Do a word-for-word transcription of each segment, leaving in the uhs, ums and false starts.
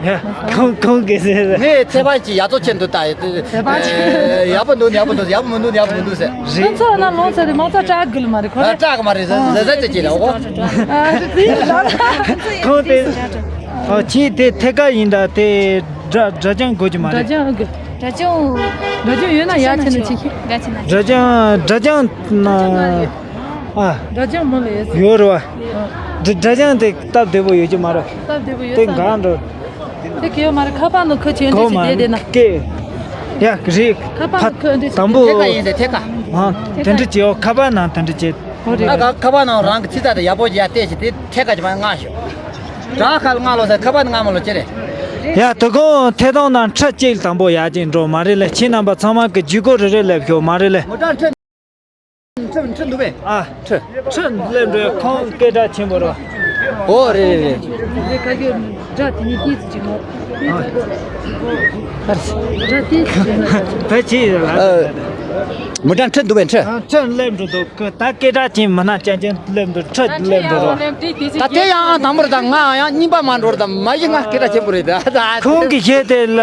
ཡ། ཁོང་ཁོང་གིས་ཟེར། ངས་ཚེ་དཔག་གི་ཡག་ཐོག་ཆེན་འདུག་ད། ཚེ་དཔག་གི་ཡག་པོ་འདུག་ཡག་པོ་འདུག་ཡག་པོ་མི་འདུག་ཡག་པོ་མི་འདུག་ཟེར། ཁོང་ཚོ་ན་ལོང་ཚ་དེ་མང་ཚ་སྐྲག་གི་ལ་མ་རེད་ཁོ་རེ། སྐྲག་གི་མ་རེད་ཟེར་ཟེར་ཟེར་ཅིག་ལ་འོ། ཁོང་དེ། ཨ་ཁྱེད་དེ་ཐད་ཀ་ཡིན་ད་དེ་སྒྲ་སྒྲ་སྦྱང་དགོས་ཀྱི་མ་རེད། སྒྲ་སྦྱང་དགོས། སྒྲ་སྦྱང་། སྒྲ་སྦྱང་ཡོད་ན་ཡག་ཆེ་ན་ཆེ། སྒྲ་སྦྱང་སྒྲ་སྦྱང་ན། ཨ། སྒྲ་སྦྱང་མོ་ལ་ཡོད། ཡོད་རེད་བ། སྒྲ་སྦྱང་དེ་སྟབས་བདེ་པོ་ཡོད་ཀྱི་མ་རེད། སྟབས་བདེ་པོ་ཡོད་དེ་ས་འགའ་འགྲོ། དེ་གི་ཡོད་མ་རེད། ཁ་པར་ནང་ཁོ་བྱོན་དེ་གོ་ཞིག་མ་བསྡད་བསྡད་ན། ཀེ། ཡ་རེད། ཁ་པར་ནང་ཁོ་འདི་དང་པོ། ཐད་ཀ་ཡིན་ཟེར་ཐད་ཀ་ཨ། དེ་འདྲ་བྱེད་ཨོ་ཁ་པར་ནང་དེ་འདྲ་བྱེད། ཨོ་རེད། ཨ་ག་ཁ་པར་ནང་རང་གི་ཚིག་ཚ་དེ་ཡག་པོ་ཡ་བལྟས་ཤིག་དེ་ཐད་ཀ་ཅིག་མ་ང་ཤོག་དྲ་ཁ་ལ་ང་ལོ་ཟེར་ཁ་པར་ནང་ང་མ་ལོ་ཅི་རེད། ཡ་དོ་དགོང་ཐད་གཏོང་ནང་ཁྲི་གཅིག་དང་པོ་ཡག་ཅིག་འགྲོ་མ་རེད་ལ་ཁྱེད་རྣམ་པ་ཚང་མ་གི་ཇུས་འགོད་རེ་རེ་ལབ་ཤོག་མ་རེད་ལ། མོ་ཊ་ཁྲི། ཁྲི་ཁྲི་འདུག་པས། ཨ་ཁྲི། ཁྲི་སླེབས་འགྲོ་ཁོང་སྐད་གྲགས་ཆེན་པོ་རེད། ཨོ་རེད་རེད་རེད། རེད་ཁ་ཁྱོད་སྒྲ་དེ་ནི་སྐད་ཅིག་མོ། སྒྲ་དེ་ཅིག་མོ། བས་ཅི་ཡོད་ལ། མོ་ཊ་ཁྲི་འདུག་པས་ཁྲི། ཨ་ཁྲི་སླེབས་འགྲོ་འདུག་གི་ད་སྐད་གྲགས་ཅན་མི་སྣ་ཅན་ཅན་སླེབས་འགྲོ་ཁྲི་སླེབས་འགྲོ་རོགས། ད་དེ་ཡང་དང་པོར་ད་ང་ཡང་རྙིང་པ་མ་འགྲོ་ར་ད་མ་གཞི་ང་སྐད་གྲགས་ཆེན་པོ་རེད་ད། ཁོང་གི་གཞས་དེ་ལ་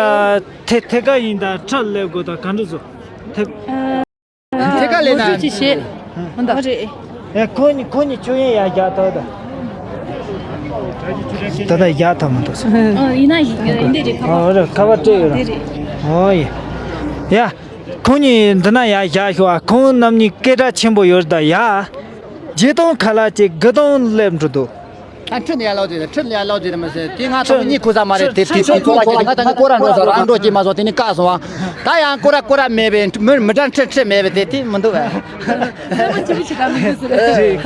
ཐེ་ཐེ་ག་ཡིན་ད་ཁྲི་སླེབས་དགོས་ད་ག་འདྲ་བཟོ་ཐེ། ཐད་ཀ་ལས་ན། ཅི་བྱེད། ཧོན་ད། རེད། ཨེ་ཁོ་གཉིས་ཁོ་གཉིས་ཆོས་ཡན་ཡར་རྒྱག་ཐུབ་ད། ད་ལྟ་རྒྱག་ཐུབ་མི་འདུག་ཟེར། ཨ་ཡིན་ན་ཡིན་ཡིན་འདི་རེད་ཁ་པར། ཨོ་རེད་ཁ་པར་སྤྲད་ཡོད་རེད། འདི་རེད། ཨོ་ཡེ། ཡ། ཁོ་གཉིས་འདི་ན་ཡར་བཞག་ཤོག་ཨ་ཁོང་རྣམ་གཉིས་སྐད་གྲགས་ཆེན་པོ་ཡོད་རེད་ད་ཡ། བརྒྱད་སྟོང་ཁ་ལག་ཅིག་དགུ་སྟོང་སླེབས་འགྲོ་འདུག་ད་ཁྲི་ནས་ཡར་ལོག་དེ་ཁྲི་ནས་ཡར་ལོག་དེ་མི་ཟེར་དེ་ང་ཚོ་གཉིས་ཁུ་ས་མ་རེད་དེ་དེ་དེ་ཁོ་ར་ཁྱེད་ང་ད་ནི་ཀོ་ར་འགྲོ་ས་རང་འགྲོ་ཅི་མ་སོང་དེ་ནི་བཀག་སོང་ཨ། ད་ཡང་ཀོ་ར་ཀོ་ར་མེད་པའི་མི་མི་འདྲ་ཁྲི་ཁྲི་མེད་པའི་དེ་དེ་མི་འདུག་ཨ།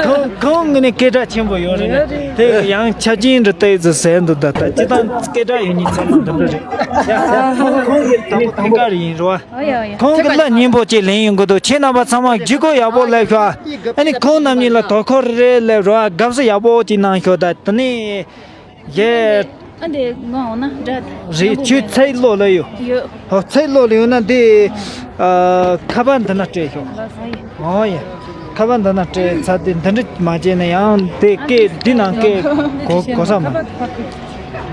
ཁོང་ཁོང་ངི་ནི་སྐད་གྲགས་ཆེན་པོ་ཡོད་རེད་དེ་ཡང་ཆ་རྐྱེན་འདྲ་ལྟས་ཚོ་ཟེར་འདུག་ད་ད་སྤྱི་བཏང་སྐད་གྲགས་ཡོད་མཁན་ཚང་མ་འདི་འདྲ་རེད། ཡ་ཁོང་གི་དང་པོ་ཐེངས་འགའ་རེ་ཡིན་རོ། ཨོ་ཡ་ཨོ་ཡ། ཁོང་གི་གླུ་སྙན་པོ་ཅིག་ལེན་ཡོང་གི་འདུག་ཁྱེད་རྣམ་པ་ཚང་མ་བརྒྱུད་སྐུར་ཡག་པོ་ལབ་ཤོག་ཨ་ནི་ཁོང་རྣམ་གཉིས་ལ་དོ་ཁུར་རེ་ལབ་རོགས་དགའ་བསུ་ཡག་པོ་ཅིག་གནང་ཤོག་ད་དེ་ནས་གཞས། ཨ་འདི་ང་འོ་ན་འདྲ་རེད་ཁྱོད་ཚེ་ལོ་ལ་ཡོད། ཡོད། ཨོ་ཚེ་ལོ་ལ་ཡོད་ན་འདི་ཨ་ཁ་པར་འདི་ན་སྤྲད་ཤོག་ལ་ས་ཡི། ཨོ་ཡ། ཁ་པར་འདི་ན་སྤྲད་ཚར་དེ་འདི་འདྲ་མ་བྱས་ན་ཡང་དེ་སྐད་འདི་ནང་སྐད་གོ་གོ་ས་མ་རེད།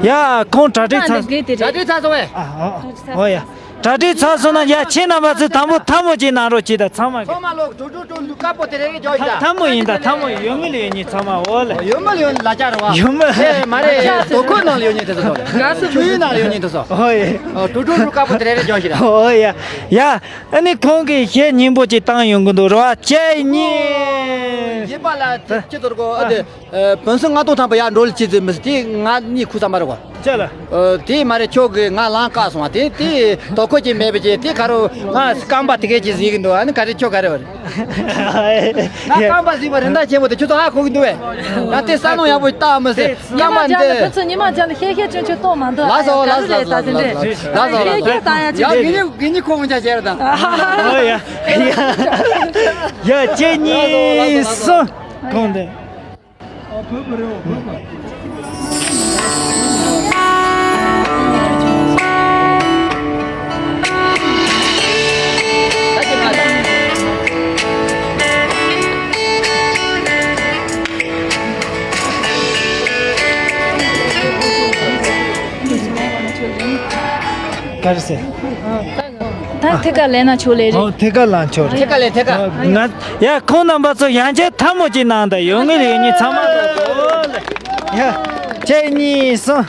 ཡ་ཁོང་གྲ་སྒྲིག་ཚར། གྲ་སྒྲིག་ཚར་སོང་བས། ཨ་ཨོ་ཨོ་ཡ། གྲ་སྒྲིག་ཚར་སོང་ན་ཡ་ཁྱེད་རྣམ་པ་ཚོས་དང་པོ་ཐལ་མོ་ཅིག་གནང་རོགས་གྱིས་ད་ཚང་མ་གི། ཚང་མ་ལོ་དྲུག་དྲུག་དྲུག་དཀར་པོ་དེ་རེ་རེ་རྒྱོབ་ཤིག་ད། ཐལ་མོ་ཡིན་ད་ཐལ་མོ་ཡོད་མི་ལ་ཡོད་མཁན་ཚང་མ་འོ་ལ། ཡོད་མི་ལ་ཡོད་མཁན་ལ་ཆ་རེད་བ། ཡོད་མི་ལ། ཨེ་མ་རེད་དོ་ཁོ་ནང་ལ་ཡོད་མཁན་དེ་ཚོ་དོ། དགའ་བསུ་ཆུ་ཡུལ་ནང་ལ་ཡོད་མཁན་དེ་ཚོ། ཨོ་ཡེ། ཨོ་དྲུག་དྲུག་དྲུག་དཀར་པོ་དེ་རེ་རེ་རྒྱོབ་ཤིག་ད། ཨོ་ཡེ། ཡ། ཨ་ནི་ཁོང་གིས་གཞས་སྙན་པོ་ཅིག་བཏང་ཡོང་གི་འདུག་རོ་བ་ཁྱེད་གཉིས། ཡིན་པ་ལ་ཁྱེད་ཚོར་གོ་ཨ་དེ། ཨ། བོན་སྲིད་ལྔ་སྟོང་ཐམ་པ་ཡར་འགྲོ་ལ་ཅི་ཟེར་མི་ཟེར་དེ་ང་གཉིས་ཁུ་ས་མ་རེད་གོ། ཅི་ལ། ཨ། དེ་མ་རེད་ཁྱོད་ཀྱིས་ང་ལང་བཀག་སོང་བ་དེ་དེ་དོ་ཁོ་ཅིག་མེད་པ་ཅིག་དེ་ག་རུ་ང་རྐང་པ་དེ་གས་ཅིག་གཟིགས་ཀྱི་འདུག་ཨ་ནི་ག་རེ་ཁྱོད་ག་རེ་བ་རེད། ང་རྐང་པ་གཟིགས་པ་རིན་ཐང་ཆེན་པོ་དེ་ཁྱོད་ཚོ་ཧ་གོ་གི་འདུག་བས། ང་དེ་ས་ནང་ཡག་པོ་བཏགས་མི་ཟེར་ཉི་མ་རྐང་པ་འཇམ་ལ་འདི། ཕན་ཚུན་ཉི་མ་འཇམ་ལ་ཤེས་ཤེས་ཆུང་ཆུང་གཏོང་མ་འདུག་ལགས་སོ་ལགས་སོ་ལགས་སོ་ལགས་སོ་ལགས་སོ། ཤེས་ཤེས་བཏང་ཡ་ཅིག་ཡ་རེད། ངེད་གཉིས་ངེད་གཉིས་ཁོ་མི་ཆ་བྱས་ར་དང་། ཨོ་ཡ། ཡ་ཁྱེད་གཉིས་སུ། གང་དེ། ག་རེ་ཟེར། ད་ཐད་ཀར་ལེན་ན་ཆོག་ལེ་རེད། ཨོ་ཐད་ཀར་ལེན་ཆོག་རེད། ཐད་ཀར་ལེན་ཐད་ཀར། ང་ཡ་ཁོང་རྣམ་པ་ཚོ་ཡང་བསྐྱར་ཐལ་མོ་ཅིག་གནང་དང་ཡོད་ངེས་རེད་ཡོད་ངེས་ཚང་མ་ལ་ཡ་ཁྱེད་གཉིས་སོང་།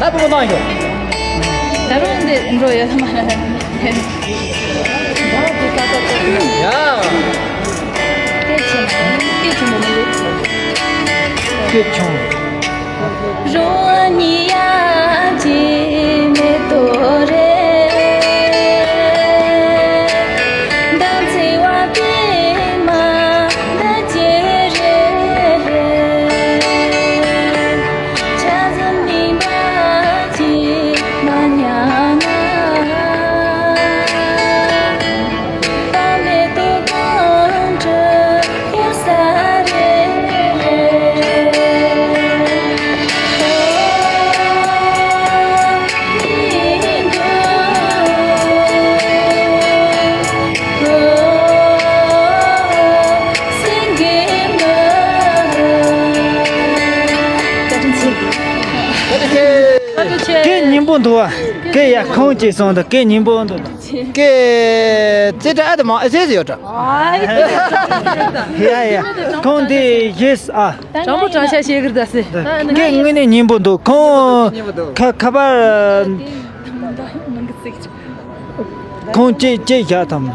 ད་སྤུ་གུ་བཏང་ཡོད། ད་རུང་འདི་འགྲོ་ཡོད་མ་རེད། ཡ། སྐད་ཆེན་པོ་སྐད་ཆེན་པོ་མི་འདུག་སྐད་ཆུང་། རོ་ནི་ཡ་ཅི་མེ་ཏོ་རེ། ད་ཚེ་བ་པེ་མ་ད་ཅེ་རེ། པོ་འདུག་བ། སྐད་ཡ་ཁོང་ཅིག་སོང་འདུག་སྐད་སྙན་པོ་འདུག་སྐད་རྩེ་གྲ་ཨ་དུ་མང་ཨེ་ཟེར་ཟེར་ཡོད་གྲ། ཡ་ཡ། ཁོང་འདི་ཡེས་ཨ། དྲང་པོ་དྲང་བཞག་བཤད་གི་རེད་ད་ཟེར། སྐད་དངོས་གནས་སྙན་པོ་འདུག་ཁོང་ཁ་ཁ་པར། ཁོང་ཅེ་ཅེ་བཞག་དམ།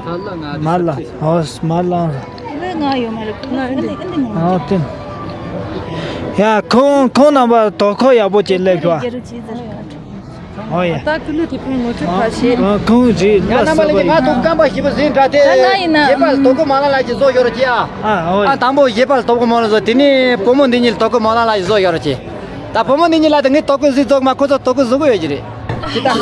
མ་ལ་ཧོས་མ་ལ། ཨོ་དེ། ཡ་ཁོང་ཁོང་རྣམ་པ་དོ་ཁོ་ཡག་པོ་ཅིག་སླེབས་ཤོག་ཨོ་ཡ། ད་ཀུ་ལུ་དེ་ཕན་ངོ་སྤྲོད་ཕར་བྱེད། ཁོང་རེད་ཡ་རྣམ་པ་ལ་ང་དུ་རྐང་པ་ཞིབ་པོ་ཟིན་འདྲ་དེ། ད་ང་ཡིན་ན་ཡེ་པ་ལ་དོ་ཁོ་མ་ལ་ལ་ཅིག་བཟོ་ཤོར་ཅི་ཨ། ཨ་ཨོ་ཡ། ཨ་དང་པོ་ཡེ་པ་ལ་དོ་ཁོ་མ་ལ་བཟོ་དེ་ནས་བུ་མོ་འདི་གཉིས་ལ་དོ་ཁོ་མ་ལ་ལ་ཅིག་བཟོ་ཤོར་ཅི། ད་བུ་མོ་འདི་གཉིས་ལ་ད་ངས་དོ་ཁོ་ཟིག་བཟོ་གི་མ་ཁོ་ཚོ་དོ་ཁོ་བཟོ་གི་ཡོད་ཀྱི་རེད། ཅི་ད་ད།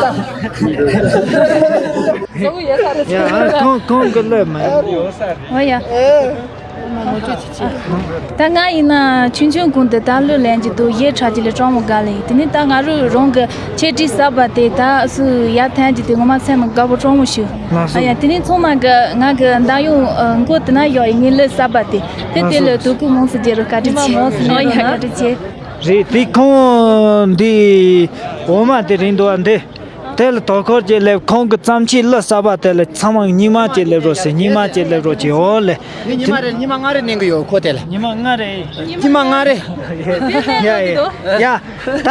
བཟོ་གི་ཡོད་ས་རེད། ཡ་ཨ་ཁོང་ཁོང་གི་ལོས་མ་ཡིན། ཨོ་ཡ། ད་ང་ཡིན་ན་ཆུང་ཆུང་གུང་དུ་ད་གླུ་ལེན་གྱི་འདུག་ཡེ་ཁྲ་གྱི་ལས་གྲོགས་མོ་དགའ་ལེ་ཡིན། དེ་ནས་ད་ང་རུ་རང་གི་ཆེ་ཏི་གསར་པ་དེ་ད་སུ་ཡར་འཐེན་གྱི་དེ་ངོ་མ་སེམས་ནང་དགའ་པོ་གྲོགས་མོ་ཞུ། ཨ་ཡ་དེ་ནས་ཚང་མ་གི་ང་གི་མདའ་ཡོང་མགོ་དེ་ན་ཡོག་ཡིན་ངའི་གླུ་གསར་པ་དེ་དེ་དེ་ལ་དུ་ཀུ་མང་སུ་རྒྱལ་རུ་བཀའ་དྲིན་ཆེ། ཨ་ཡ་བཀའ་དྲིན་ཆེ། རེད་དེ་ཁོང་འདི་འོ་མ་དེ་རིང་འདུག་བ་འདི། དེ་ལ་དོ་ཁོར་ཅིག་སླེབས། ཁོང་གི་བརྩམས་ཆོས་གླུ་གསར་པ་དེ་ལ་ཚང་མ་སྙིང་མ་ཅིག་སླེབས་རོགས་ཟེར། སྙིང་མ་ཅིག་སླེབས་རོགས་ཅིག་འོ་ལེ། ངས་ཉི་མ་རེ་ཉི་མ་ལྔ་རེ་ལེན་གི་ཡོད་ཁོ་དེ་ལ། ཉི་མ་ལྔ་རེ། ཉི་མ་ལྔ་རེ། ཡ་ཡ་ཡ། ད་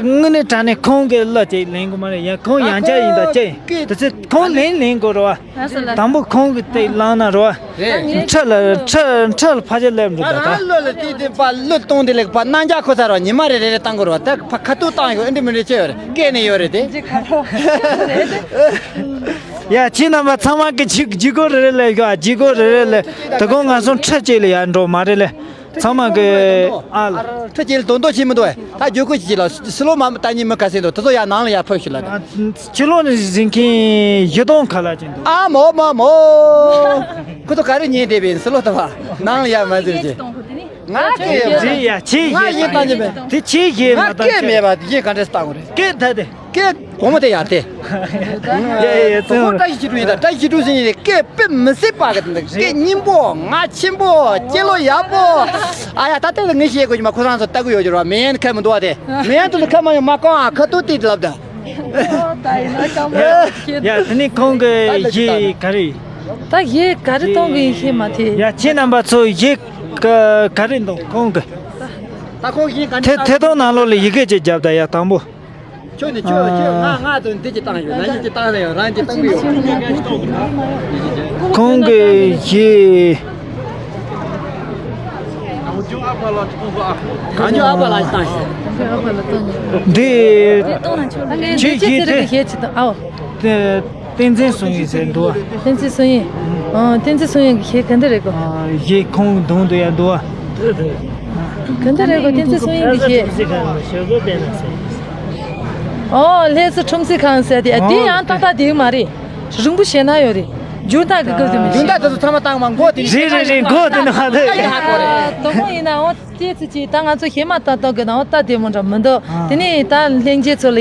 དངོས་གནས་དྲང་གནས་ཁོང་གི་གླུ་ཅིག་ལེན་དགོས་མ་རེད། ཡ་ཁོང་ཡང་བསྐྱར་ཡིན་ད་ཅེ། དེ་ཚེ་ཁོང་ལེན་ལེན་དགོས་རེད་བ། དང་པོ་ཁོང་གི་སྟེགས་བླངས་ན་རོ། རེད། ཁྲི་ལ་ཁྲི་ཁྲི་ལ་ཕ་ཆེར་སླེབས་འགྲོ་ད་ད། ལོ་ལ་དེ་དེ་པ་ལོ་གཏོང་དེ་ལེགས་པ་གནང་རྒྱ་ཁོ་ཚར་བ་ཉི་མ་རེ་རེ་རེ་བཏང་དགོས་རོ། ད་ཕ་ཁ་ཐུག་བཏང་ཡོད་ཨེ་འདྲི་མི་འདྲི་ཅེ་ཡོད་རེད། སྐད་ནས་ཡོད་རེད་དེ། ཡ་ཁྱེད་རྣམ་པ་ཚང་མ་གི་ཇི་ཇི་གོ་རེ་རེ་ལས་ཡོད་ཇི་གོ་རེ་རེ་ལས་ད་གོ་ང་སོང་ཁྲི་གཅིག་ལ་ཡར་འགྲོ་མ་རེད་ལས། ཚང་མ་གི་ཨ་ལ། ཁྲི་གཅིག་ལ་དོན་དོ་ཆེ་མི་འདུག་ཨེ། ད་རྒྱུ་ཁུ་ཅིག་ལ་སི་ལོ་མ་ལྟ་ཉིན་མི་ཁ་སེང་འདུག་དེ་ཚོ་ཡར་ནང་ལ་ཡར་ཕབ་ཤིག་ལ་ད། ཕྱི་ལོགས་ནས་ཟིན་མཁན་བཞི་སྟོང་ཁ་ལག་ཅན་འདུག་ཨ་མོ་མོ་མོ། ཁོ་ཚོ་ག་རེ་ཉན་བསྡད་པའི་སི་ལོ་ལྟ་བ་ནང་ལ་ཡར་མ་ཟིན་ཅིག་ང་སྐད་ཡོད་རེད་ཡ་ཆེ་ང་ཡེ་བཏང་ཉན་མེད། དེ་ཆེ་ཡེ་ང་མ་བཏང་སྐད་མེད་པ་ཡེ་ག་འདྲས་བཏང་དགོས་རེད། སྐད་ད་དེ། སྐད་གོང་མ་དེ་ཡར་དེ། ཡ་ཡ་ཡ་ཁོ་བཀྲ་ཤིས་ཆོས་སྒྲོན་ཡིན་ད་བཀྲ་ཤིས་ཆོས་སྒྲོན་ཟེར་ཡིན་སྐད་དཔེ་མི་སྲིད་པ་གི་དེ་འདུག་སྐད་སྙན་པོ་ངག་ཆེན་པོ་སྐྱེ་ལོ་ཡག་པོ། ཨ་ཡ་ད་ལྟ་ངས་བཤད་དགོས་ཀྱི་མ་ཁོ་རང་ཚོ་ལྟ་གི་ཡོད་ཀྱི་རེད་བ། མི་ཡན་ཁ་མི་འདུག་བ་དེ་མི་ཡན་དུ་ལ་ཁ་མ་ཡོང་མ་ཀང་ཨ་ཁ་ཐུག་ཏིག་ལབ་ད། ཡ་དེ་ནི་ཁོང་གི་ཡི་ག་རེ། ད་ཡི་ག་རེ་གཏོང་གི་ཡིན་ཤེས་མ་ཐེ། ཡ་ཁྱེད་རྣམ་པ་ཚོ་ཡི་ག་ག་རེ་འདུག་ཁོང་གི། ད་ཁོང་ཡི་ག་ཐེ་ཐེ་གཏོང་ནང་ལོགས་ལ་ཡི་གེ་ཅིག་བརྒྱབ་ད་ཡ་དང་པོ། ཁྱོད་ནི་ཁྱོད་ཁྱོད་ང་ང་དང་འདི་ཅི་བཏང་ཡོད་ན་ཡི་ཅི་བཏང་ན་ཡང་རང་ཅི་བཏང་གི་ཡོད། ཁོང་གི་ཞེས། གང་ཅི་ཨ་ཕ་ལ་ཅི་བཏང་ཞིག་འདི། ཆེ་ཞེས་དེ། ཞེས་ཅི་བཏང་ཨའོ། དེ། བསྟན་འཛིན་སུང་ཡིན་ཟེར་འདུག་བ། བསྟན་འཛིན་སུང་ཡིན། ཨ་བསྟན་འཛིན་སུང་ཡིན་གྱི་ཞེས་ག་འདི་རེད་གོ། ཞེས་ཁོང་གདོང་དུ་ཡང་འདུག་བ། ག་འདི་རེད་གོ་བསྟན་འཛིན་སུང་ཡིན་གྱི་ཞེས། ཨོ་ལྷ་ས་ཁྲོམ་གཟིགས་ཁང་ཟེར་དེ་དེ་ཡང་ཏག་ཏག་དེ་མ་རེད། རིང་པོ་བྱས་ན་ཡོད་རེད། འགྱུར་ལྡོག་གི་སྐབས་དེ་མི་འགྱུར་ལྡོག་དེ་ཚོ་ཚང་མ་བཏང་མ་མགོ་དེ་རེད་རེད་རེད་མགོ་དེ་ནི་ཧ་ལས། དེ་མོ་ཡིན་ན་ཨོ། ལྟས་ཚུལ་གྱིས་ད་ང་ཚོ་ཞེ་མ་ཏག་ཏག་གི་ནང་ལྟ་བདེ་མོ་འདྲ་མི་འདུག་དེ་ནས་ད་ལྷན་རྒྱས་ཚོ་ལ་ཡ་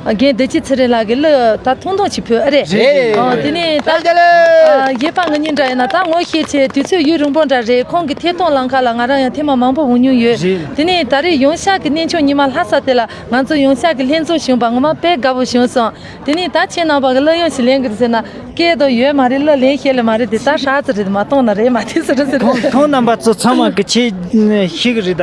རྒན་བདེ་སྐྱིད་ཚེ་རིང་ལགས་ཀྱི་གླུ་ད་ཐུང་ཐུང་ཅིག་ཕུལ་ཨ་རེད། རེད། ཨོ་དེ་ནས་ད་ཨ་ཡེ་པ་ང་གཉིས་འདྲ་ཡིན་ན་ད་ངོ་ཤེས་ཆེ་དུས་ཚོད་ཡུན་རིང་པོ་འདྲ་རེད། ཁོང་གི་ཐད་གཏོང་ལམ་ཁ་ལ་ང་རང་ཡང་ཐེངས་མ་མང་པོ་འོང་མྱོང་ཡོད། རེད། དེ་ནས་ད་རེས་ཡོང་ཤག་གི་གནས་མཆོག་ཉི་མ་ལྷ་ས་དེ་ལ་ང་ཚོ་ཡོང་ཤག་གི་ལྷན་འཛོམས་བྱུང་བ་ངོ་མ་དཔེ་དགའ་པོ་བྱུང་སོང་། དེ་ནས་ད་ཁྱེད་རྣམ་པ་གི་གླུ་དབྱངས་ཤིག་ལེན་གི་རེད་ཟེར་ན་སྐད་དོ་ཡོད་མ་རེད། གླུ་ལེན་ཤེས་ལེ་མ་རེད་དེ་ད་ཧྲ་ཙི་རེད་མ་གཏོང་ན་རེད་མ་དེ་ཟེར་རེད་ཟེར། ཁོང་ཁོང་རྣམ་པ་ཚོ་ཚང་མ་གི་ཆེད་ཤིག་རེད་ད་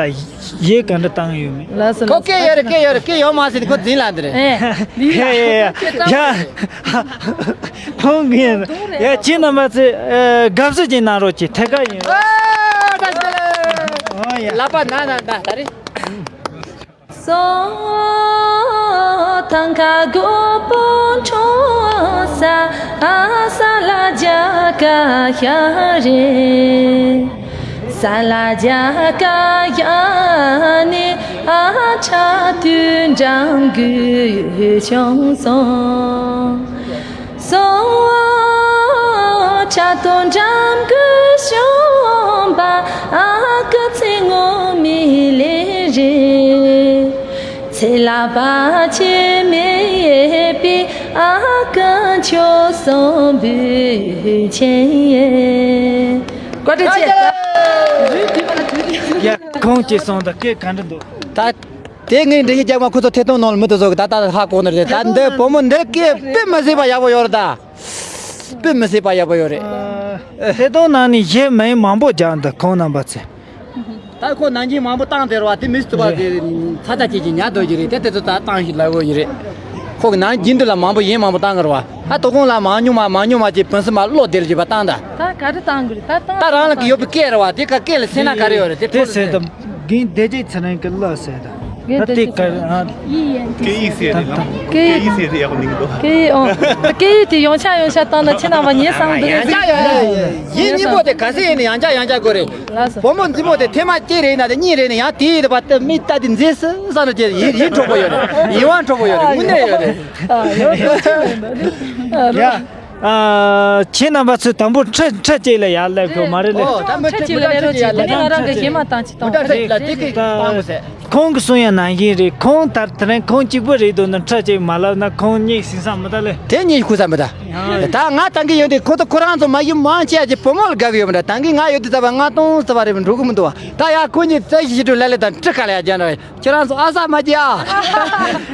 ཡེ་ག་འདྲ་བཏང་ཡོད་མེད། ལགས་སོ་ཁོ་ལགས་སོ། སྐད་ཡོད་རེད་སྐད་ཡོད་རེད་སྐད་ཡོད་མ་ཟེར་ཏེ་ཁོ་འཛིན་ལ་འདི་རེད། ཨེ། ཡ་ཡ་ཡ་ཡ། ཁོང་གི་ཡ་ཁྱེད་རྣམ་པ་ཚོས་དགའ་བསུ་ཅིག་གནང་རོགས་ཀྱིས་ཐད་ཀར་ཡིན། ཨོ་ད་ཞིག་ཨོ་ཡ། ལ་པ་ན་ན་ན་ད་རེད། སོ་ཐང་ཁ་གོ་པོ་འཕྲོ་ས་ཨ་ས་ལ་རྒྱ་ག་ཡ་རེད། ས་ལ་རྒྱ་ག་ཡ་ནི་ཨ་ཁྲ་དུ་འགྲམ་གུ་ཆོང་སོང་། སོ་ཁྲ་དོ་འགྲམ་གུ་ཤོང་པ་ཨ་ཀི་ཚེ་ངོ་མི་ལེ་རེ། ཚེ་ལ་བ་ཆེ་མེ་པི་ཨ་ཀི་ཆོ་སོང་བུ་ཆེ་ཡེ། བཀའ་དྲིན་ཆེ། ཡ་ཁོང་ཅི་སོང་ད་སྐད་ག་འདྲ་འདུག་ད། དེ་ངས་འགྲེལ་བཤད་རྒྱག་མ། ཁོ་ཚོ་ཐད་གཏོང་ནང་ལ་མི་དེ་ཚོ་གི་ད་ལྟ་ཧ་གོ་ནི་རེད། ད་འདི་བུ་མོ་འདི་སྐད་དཔེ་མི་སྲིད་པ་ཡག་པོ་ཡོད་རེད་ད། དཔེ་མི་སྲིད་པ་ཡག་པོ་ཡོད་རེད། ཐད་གཏོང་ནང་ནས་གཞས་མིང་མང་པོ་རྒྱག་འདུག་ཁོང་རྣམ་པ་ཚོས། ད་ཁོ་ནང་ཆེན་མང་པོ་བཏང་དེ་རེད་བ། དེ་མི་སྲིད་པ་དེ་ཚ་ཚ་ཅིག་ཅིག་ཉར་འདོད་ཀྱི་རེད། དེ་དེ་ཚོ་ད་བཏང་ཞིག་ལབ་དགོས་ཀྱི་རེད། ཁོ་གི་ནང་རྒྱུན་དུ་ལ་མང་པོ་གཞས་མང་པོ་བཏང་གི་རེད་བ། ཨ་དོ་དགོང་ལ་མང་ཉུང་མ་མང་ཉུང་མ་ཅིག་བུན་སུམ་མ་བློ་བདེ་རུ་བྱེད་པ་བཏང་ད། ད་ག་རེ་བཏང་དགོས་རེད། ད་བཏང་ད་རང་ལ་གི་ཡོད་པའི་སྐད་རེད་བ། དེ་ག་སྐད་ལ་སེམས་ན་ག་རེ་ཡོད་རེད། དེ་དེ་ཁོ་ཟེར་དང་། རྒན་བདེ་སྐྱིད་ཚེ་རིང་གི་བློ་ཟེར་དང་། རྒན་ད་བདེ་སྐྱིད་ཚེ་རིང་། ཡིན་ཡིན། སྐད་ཡིག་ཟེར་རེད་ལ། སྐད་ཡིག་སྐད་ཡིག་ཟེར་རེད། ཡག་པོ་གླེང་འདུག་སྐད་ཡིག་ཨོ། སྐད་ཡིག་དེ་ཡོང་ཆ་ཡོང་ཆ་བཏང་ན་ཁྱེད་རྣམ་པ་ཉན་བསམ་འདུག་ཡང་བསྐྱར་ཡོང་། ཡིན། གཉིས་པོ་དེ་ག་ཚད་ཡིན་ན་ཡང་བསྐྱར་ཡང་བསྐྱར་དགོས་རེད། ལགས་སོ། བུ་མོ་འདི་མོ་དེ་ཐེངས་མ་གཅིག་རེད་ན་དེ་གཉིས་རེད་ན་ཡང་དེ་ཡིན་པ་དེ་མི་ལྟ་དེ་མཛེས་སུ་བསམ་ན་ཅེ་ཡིན་ཡིན་འཕྲོག་པོ་ཡོད་རེད། ཡིན་དབང་འཕྲོག་པོ་ཡོད་རེད། དངོས་གནས་ཡོད་རེད། ཨ་ཡོད་རེད། ཡ། ཨ། ཁྱེད་རྣམ་པ་ཚོས་དང་པོ་ཁྲི་ཁྲི་གཅིག་ལ་ཡར་སླེབས་དགོས་མ་རེད་ལེ། ཨོ། ད་མི་ཁྲི་གཅིག་ལ་སླེབས་རོགས་གྱིས། ད་ནི་ང་རང་གི་གཞས་མ་བཏང་ཅི་བཏང་། མི་ཁྲི་གཅིག་ལ་དེ་གི་བཏང་དགོས་ཟེར། ཁོང་གིས་གསུང་ཡ་ནང་བཞིན་རེད། ཁོང་ད་དེ་རིང་ཁོང་གཅིག་པུ་རེད་འདུག་ན་ཁྲི་གཅིག་མ་ལབ་ན་ཁོང་གཉིད་སད་ས་མི་ད་ལེ། དེ་གཉིད་ཁུག་ས་མི་ད། ཡང་། ད་ང་ད་གི་ཡོད་དེ་ཁོ་ཚོ་ཁོ་རང་ཚོ་མ་གཞི་མང་ཆེ་ཅིག་བུ་མོ་ལ་དགའ་གི་ཡོད་མི་འདྲ། ད་གི་ང་ཡོད་དེ་ད་བ་ང་སྟོང་ཙམ་བ་རེད་འགྲོ་གི་མི་འདུག་བ། ད་ཡ་ཁོ་གཉིས་རྩ་ཞིག་ཞིག་ཏུ་ལ་ལེ་དང་ཁྲི་ཁ་ལ་ཡ་རྒྱ་འདྲ་བས། ཁྱེད་རང་ཚོ་ཨ་ས་མ་བྱེད་ཨ།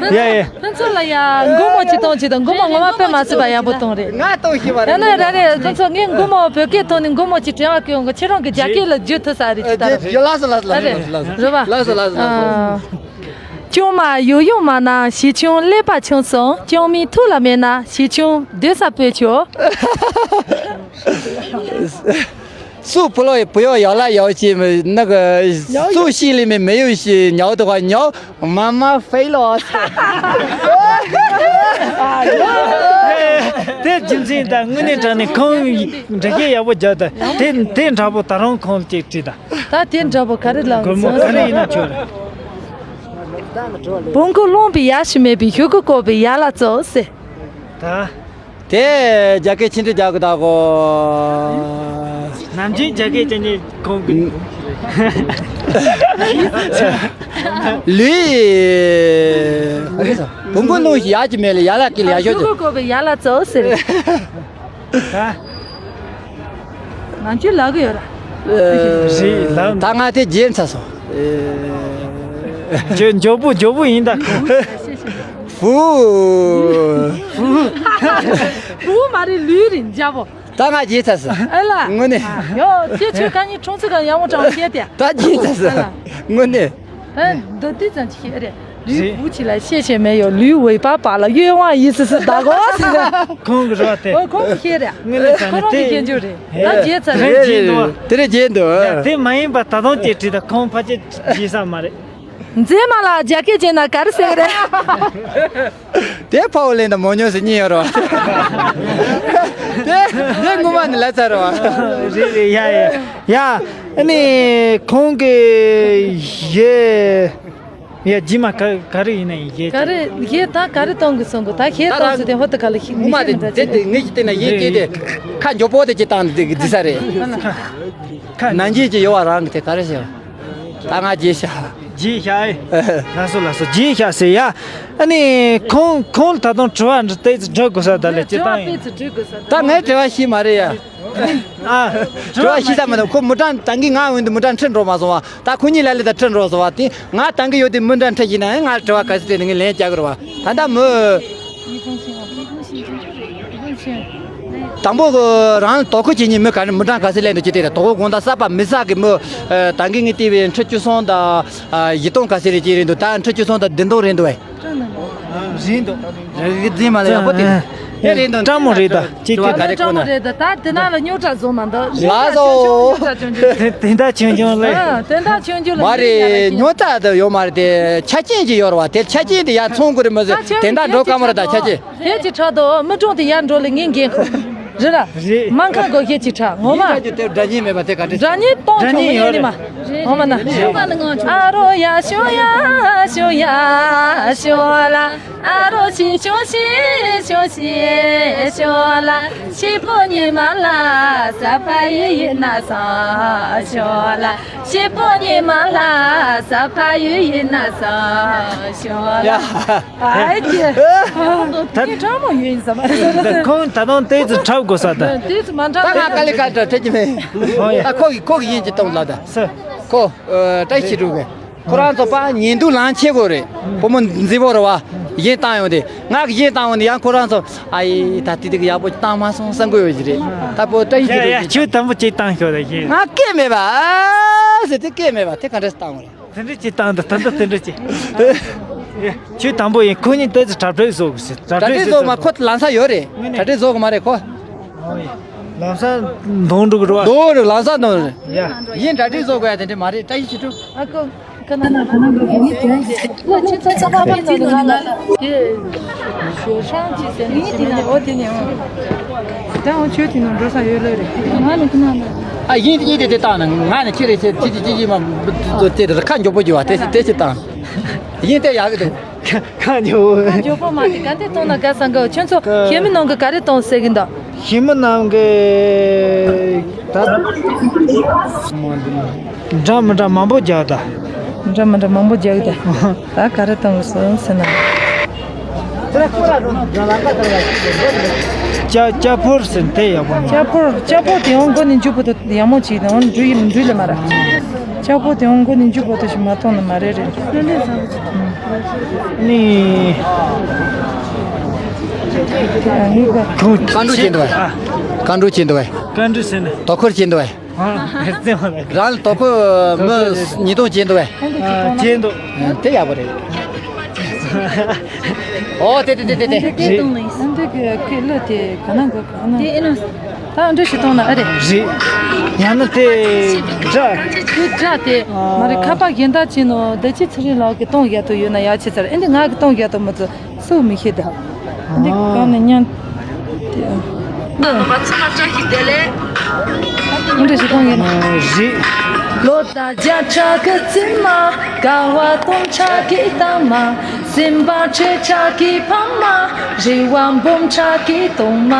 ཡ་ཡ། ཕུན་ཚོགས་ལ་ཡ་མགོ་མོ་ཅིག་གཏོང་ཅིག་དང་། མགོ་མོ་ངོ་མ་དཔེ་མ་སྲིད་པ་ཡག་པོ་གཏོང་རེད། ང་གཏོང་ཤེས་པ་རེད། ཡང་ན་ར་རེད། ཕུན་ཚོགས་ངས་མགོ་མོ་བོད་སྐད་ཐོག་ནས་མགོ་མོ་ཅིག་དྲན་བ་སྐྱོན་གོ། ཁྱེད་རང་གི་རྒྱ་སྐད་ལ་བསྒྱུར་ཐུབ་ས་རེད་ཅིག་ད་རེད། ལགས་སོ་ལགས་སོ་ལགས་སོ་ལགས་སོ། རེད་བ། ལགས་སོ་ལགས་སོ་ལགས་སོ། ཨ། ཅང་མ་ཡོ་ཡོ་མ་ན་ཞི་ཆུང་ཀླད་པ་ཆུང་སོང་། ཅང་མི་ཐུགས་ལ་མེད་ན་ཞི་ཆུང་སྡོད་ས་སྤོས་ཆོག 素不要不要摇来摇去，那个素心里面没有些摇的话，摇妈妈飞了。 དེ་རྒྱུ་མཚན་དང་དངོས་གནས་དྲང་གནས་ཁོང་འདྲི་སྐད་ཡག་པོ་རྒྱག་ད། དེ་དེ་འདྲ་པོ་ད་རུང་ཁོང་ལ་ཅིག་དྲིས་ད། ད་དེ་འདྲ་པོ་ག་རེ་ལབ་སྒོར་མོ་ག་རེ་ཡིན་ན་ཆོག་རེད། བོང་ཀུ་རློན་པའི་ཡ་ཞིག་མེད་པའི་ཤོག་གུ་བཀོག་པའི་ཡ་ལ་ཙོག་ཟེར། ད། དེ་རྒྱ་སྐད་ཕྱི་འབྲེལ་རྒྱག་གི་ད་གོ། ནམ་རྒྱུན་རྒྱ་སྐད་ཅན་གྱི་ཁོང་གི། ལུས། བོང་ཀུ་རློན་ཡ་གཅིག་མེད་ལ་ཡ་ལ་ཀི་ལ་ཡ་ཤོག་ཅིག་ཤོག་གུ་བཀོག་པའི་ཡ་ལ་ཙོག་ཟེར། ད། ང་ཚོས་ལབ་གི་ཡོད་ར། རེད་ལབ། ད་ང་དེ་རྗེས་ཚ་སོང་། ཇོ་ཇོ་བོ་ཇོ་བོ་ཡིན་ད། ཧྥུ། ཧྥུ་མ་རེད། ལུས་རེད་འཇའ་པོ། ད་ང་རྗེས་ཚ་སོང་། ཨ་ལ། དངོས་གནས། ཡོ་ཁྱེད་ཁྱོད་ཁ་ཉིན་ཁྲོང་ཚིག་ག་ཡང་མོ་གྲངས་བཤད་དེ། ད་རྗེས་ཚ་སོང་། ཨ་ལ། དངོས་གནས། ཨ། འདི་དུས་ཙམ་ཅིག་ཤེས་རེད། ལུས་བུ་ཆེ་ལ་ཤེས་ཤེས་མེད་ཡོད། ལུས་འོད་པ་པ་ལ་གཡོན་དབང་ཡིན་སི་སི་ད་གོ་སི་ཟེར། ཁོང་གི་རེད་བ་དེ། ཨོ་ཁོང་གི་ཤེས་རེད། དངོས་གནས་ཁོ་རང་གི་སྐྱོན་བརྗོད་རེད། ད་རྗེས་ཚ་རེད། དེ་རྗེས་འདུག་དེ་རེད་རྗེས་འདུག་ཡ་དེ་མ་ཡིན་པ་ད་དུང་ཅིག་བྲིས་ད་ཁོང་ཕལ་ཆེར་བརྗེད་ས་མ་རེད། མཛེས་མ་ལ་རྒྱ་སྐད་བྱས་ན་ག་རེ་ཟེར་གི་རེད། དེ་ཕ་བོ་ལེན་དང་མོ་ཉོ་ཟེར་གཉིས་ཡོད་རེད་བ། དེ་དེ་ངོ་མ་ནི་ལ་ཚ་རེད་བ། རེད་རེད། ཡ་ཡ་ཡ། ཨ་ནི་ཁོང་གི་ཡེ། ཡ་རྗེས་མ་ག་ག་རེ་ཡིན་ན་ཡིན་གྱི། ག་རེ་གཞས་ད་ག་རེ་གཏོང་གི་སོང་གི། ད་གཞས་གཏོང་ཚུལ་དེ་ཧོ་ད་ག་ལ་ཤི་ངུ་མ་དེ་དེ་དེ་ངེད་ཀྱི་སྟེང་ན་ཡིན་གྱི་དེ་ཁ་མགྱོགས་པོ་དེ་ཅི་བཏང་དེ་འདི་ས་རེད། ཁ་ནང་གྱི་ཅི་ཡོད་བ་རང་གི་དེ་ག་རེ་ཟེར། ད་ང་རྗེས་ཤ། རྗེས་ཤ་ཨེ། ལགས་སོ་ལགས་སོ། རྗེས་ཤ་ཟེར་ཡ། ཨ་ནི་ཁོང་ཁོང་ད་དུང་དྲི་བ་འདྲི་ཏོག་ཙམ་འདྲི་དགོས་ས་ད་ལས་ཅི་བཏང་ཡིན། ད་ངའི་དྲི་བ་ཤི་མ་རེད་ཡ། ཨ། དྲི་བ་ཤེས་ས་མི་འདུག་ཁོ་མི་གྲངས་ད་གིན་ང་འོན་ཏེ་མི་གྲངས་ཁྲི་འགྲོ་མ་སོང་བ། ད་ཁོ་གཉིས་ལ་ལས་ད་ཁྲི་འགྲོ་སོང་བ། དེ་ང་ད་གིན་ཡོད་དེ་མི་གྲངས་ཁྲི་ཡིན་ན་ཡང་ང་དྲི་བ་ག་ཚོད་དྲིས་ནས་ངས་ལན་རྒྱག་གི་རེད་བ། ད་ལྟ་མི། དང་པོ་རང་དོ་ཁུར་བྱེད་མཁན་མི་ག་རེ་མི་གྲངས་ག་ཚོད་ལེན་འདུག་ཅི་དེ་རེད། དོ་ཁུར་དགོང་དག་གསར་པ་མི་གསར་གི་མི། ད་གིན་ངས་བལྟས་པའི་ཁྲི་བཅུ་གསུམ་དང་། བཞི་སྟོང་ག་ཚོད་རེད་ཅི་རེད་འདུག་ད་ཁྲི་བཅུ་གསུམ་དང་བདུན་སྟོང་རེད་འདུག་བས། རེད་འདུག་རེད་རྫིང་མ་ལ་ཡག་པོ་དེ། ཨེ་རེད་འདུག་སྤྲང་མོ་རེད་ད། ཅི་ཅི་ག་རེ་ཁོ་ན། སྤྲང་མོ་རེད་ད། ད་དེ་ན་ལ་རྙོག་དྲ་བཟོ་མ་འདུག་ལགས་སོ། རྙོག་དྲ་ཆུང་ཆུང་། དེ་དེ་འདྲ་ཆུང་ཆུང་ལ། ཨ་དེ་འདྲ་ཆུང་ཆུང་ལ་མ་རེད། རྙོག་དྲ་དེ་ཡོད་མ་རེད་དེ། ཆ་རྐྱེན་ཅིག་ཡོད་རེད་བ། དེ་ཆ་རྐྱེན་དེ་ཡར་ཚང་དགོས་རེད་མ་ཟད་དེ་འདྲ་འགྲོ་དཀའ་མོ་རེད་ད་ཆ་རྐྱེན། དེ་ཅི་དྲག་འདུག་མི་གྲངས་དེ་ཡར་འགྲོ་ལ་ངས་འགན་ཁུར། རེད་ར། རེད། སྨར་ཁམས་སྒོར་གཞས་ཅིག་ཁྲ་ངོ་མ། ཡིན་ན་ཅི་དེ་སྒྲ་སྙན་མེད་པ་དེ་ག་འདྲ། སྒྲ་སྙན་གཏོང་ཆོག་མོ་ཡིན་ནི་མ། ངོ་མ་ན། ཨ་རོ་ཡ་ཤོ་ཡ་ཤོ་ཡ་ཤོ་ལ། ཨ་རོ་ཤི་ཤོ་ཤི་ཤོ་ཤི་ཤོ་ལ། ཤི་པོ་ཉི་མ་ལ་ས་ཕ་ཡི་ཡི་ན་ས་ཤོ་ལ། ཤི་པོ་ཉི་མ་ལ་ས་ཕ་ཡི་ཡི་ན་ས་ཤོ་ལ། ཡ། ཨའི་ཀྱེ། ད་ངས་ཁྲ་མོ་ཡོད་ཡིན་ས་མ་རེད། ཁོང་ད་དུང་ཏོག་ཙམ་འཁྲབ་དགོས་ས་ད། ཏོག་ཙམ་མ་འཁྲབ། ད་ང་དཀའ་ལས་ཁག་འདྲ་འཕྲད་ཀྱི་མེད། ཨོ་ཡ། ད་ཁོ་གི་ཁོ་གི་ཡིན་གྱི་གཏོང་ལ་ད། སུ། ཁོ། བཀྲ་ཤིས་སྒྲོལ་གི། ཁོ་རང་ཚོ་པ་ཉིན་དུ་ལང་ཆེ་གོ་རེད། བུ་མོ་མཛེས་པོ་རེད་བ། གཞས་བཏང་ཡོང་དེ་ང་གི་གཞས་བཏང་ཡོང་དེ་ཡང་ཁོ་རང་ཚོ་ཨ་ཡེ་ད་དེ་དེ་གི་ཡག་པོ་བཏང་མ་སོང་བསམ་གི་ཡོད་ཀྱི་རེད། ད་པོ་བཀྲ་ཤིས་ཡ་ཡ་ཁྱོད་དང་པོ་གཅིག་བཏང་ཤོག་ད་གཞས། ང་སྐད་མེད་པ་ཨ་ཟེར་དེ་སྐད་མེད་པ་དེ་ག་འདྲས་བཏང་བ་རེད། དེ་འདྲ་ཅིག་བཏང་འདུག་ད་འདི་དེ་འདྲ་ཅིག་ཁྱོད་དང་པོ་ཡིན། ཁོ་གཉིས་ཏོག་ཙམ་གྲ་སྒྲིག་བཟོ་དགོས་ཟེར། གྲ་སྒྲིག་བཟོ་མ་ཁོ་ལམ་སང་ཡོད་རེད། གྲ་སྒྲིག་བཟོ་དགོས་མ་རེད་ཁོ། ལམ་སང་འདོན་འགྲོ་གི་རེད་བ། འདོན་རེད་ལམ་སང་འདོན་རེད། ཡ། ཡིན་གྲ་སྒྲིག་བཟོ་དགོས་ཡ་དེ་འདྲ་མ་རེད། བཀྲ་ཤིས་ཆོས་སྒྲོན། ཨ་ཁོ་ཁ་ན་ན་ཁ་ན་གི་གི་ཁྱེད་ཚོ་ཚ་བ་པའི་ནང་ལ་ལ་དེ་ཞོ་ཧྲང་ཅི་ཟེར་ནི་ཞིག་མིན་ནི་འོ་དེ་ནི་འོ། ད་འོ་ཆོས་དེ་ནང་འགྲོ་ས་ཡོད་ལོས་རེད། ང་ནི་ཁ་ན་ན། ཨ་ཡིན་ཡིན་དེ་དེ་བཏང་ན་ང་ནི་ཁྱེད་རེ་ཁྱེད་ཅི་ཅི་ཅི་ཅི་མ་དེ་རེ་ཁ་མགྱོགས་པོ་རྒྱུ་བ་དེ་དེ་ཅི་བཏང་། ཡིན་དེ་ཡག་གི་འདུག་ཁ་ཉོ། ཁ་མགྱོགས་པོ་མ་དེ་ག་དེ་གཏོང་ན་དགའ་ས་འགའ་ཁྱོད་ཚོ་ཁ་ཞེ་མི་ནང་གི་ག་རེ་གཏོང་ཟེར་གི་འདུག་ཞེ་མི་ནང་གི་ད་འདྲ་མི་འདྲ་མང་པོ་རྒྱག་ད། འདྲ་མི་འདྲ་མང་པོ་རྒྱག་གི་ད། ད་ག་རེ་གཏོང་གི་སོང་ཟེར་ན། ལྕགས་ལྕགས་ཕོར་ཟེར་དེ་ཡག་པོ་མ། ལྕགས་ཕོར་ལྕགས་ཕོར་དེ་ཡང་མགོ་ནས་མཇུག་བར་དུ་ཡག་མོ་བྱས་དང་འགྲུལ་ཡིན་འགྲུལ་ལ་མ་ར། ལྕགས་ཕོར་དེ་ཡང་མགོ་ནས་མཇུག་བར་དུ་ཞིག་མ་གཏོང་ན་མ་རེད་རེད། ནི། ཁོང་། བཀའ་འགྲོ་བྱེད་འདུག་བས། བཀའ་འགྲོ་བྱེད་འདུག་བས། བཀའ་འགྲོ་ཟེར་ན། དོ་ཁུར་བྱེད་འདུག་བས། ཨ། རང་ལ་དོ་ཁུར་མི་ཉིས་སྟོང་བྱེད་འདུག་བས། ཨ། བྱེད་འདུག་དེ་ཡག་པོ་རེད། ཨོ་དེ་དེ་དེ་དེ་དེ། རེད། འདི་གི་ཁོས་ལོ་དེ་ག་ན་གོ་ག་ན། དེ་ཨེ་ན། ད་འདྲ་ཞིག་གཏོང་ན་ཨ་རེད། རེད། ཡང་ན་དེ་སྒྲ། དེ་སྒྲ་དེ་མ་རེད། ཁ་པར་གཞན་དག་ཅིག་ནང་བདེ་སྐྱིད་ཚེ་རིང་ལགས་ཀྱིས་གཏོང་བཞག་ཏུ་ཡོད་ན་ཡག་ཆེ་ཚར། ཨེ་འདི་ང་གིས་གཏོང་བཞག་ཏུ་མི་ཚུ་སུ་མི་ཤེས་ད། འདི་གང་ནས་ཉན། འདི་ཚང་མ་བཀྲ་ཤིས་བདེ་ལེགས། འདི་ཞིག་གཏོང་ཡིན། རེད། ལོ་དང་བརྒྱ་ཕྲག་གི་རྩིབ་མ། དཀའ་བ་སྟོང་ཕྲག་གི་གཏམ་མ། སེམས་པ་ཆེ་ཕྲག་གི་ཕ་མ། རེ་བ་འབུམ་ཕྲག་གི་གཏོང་མ།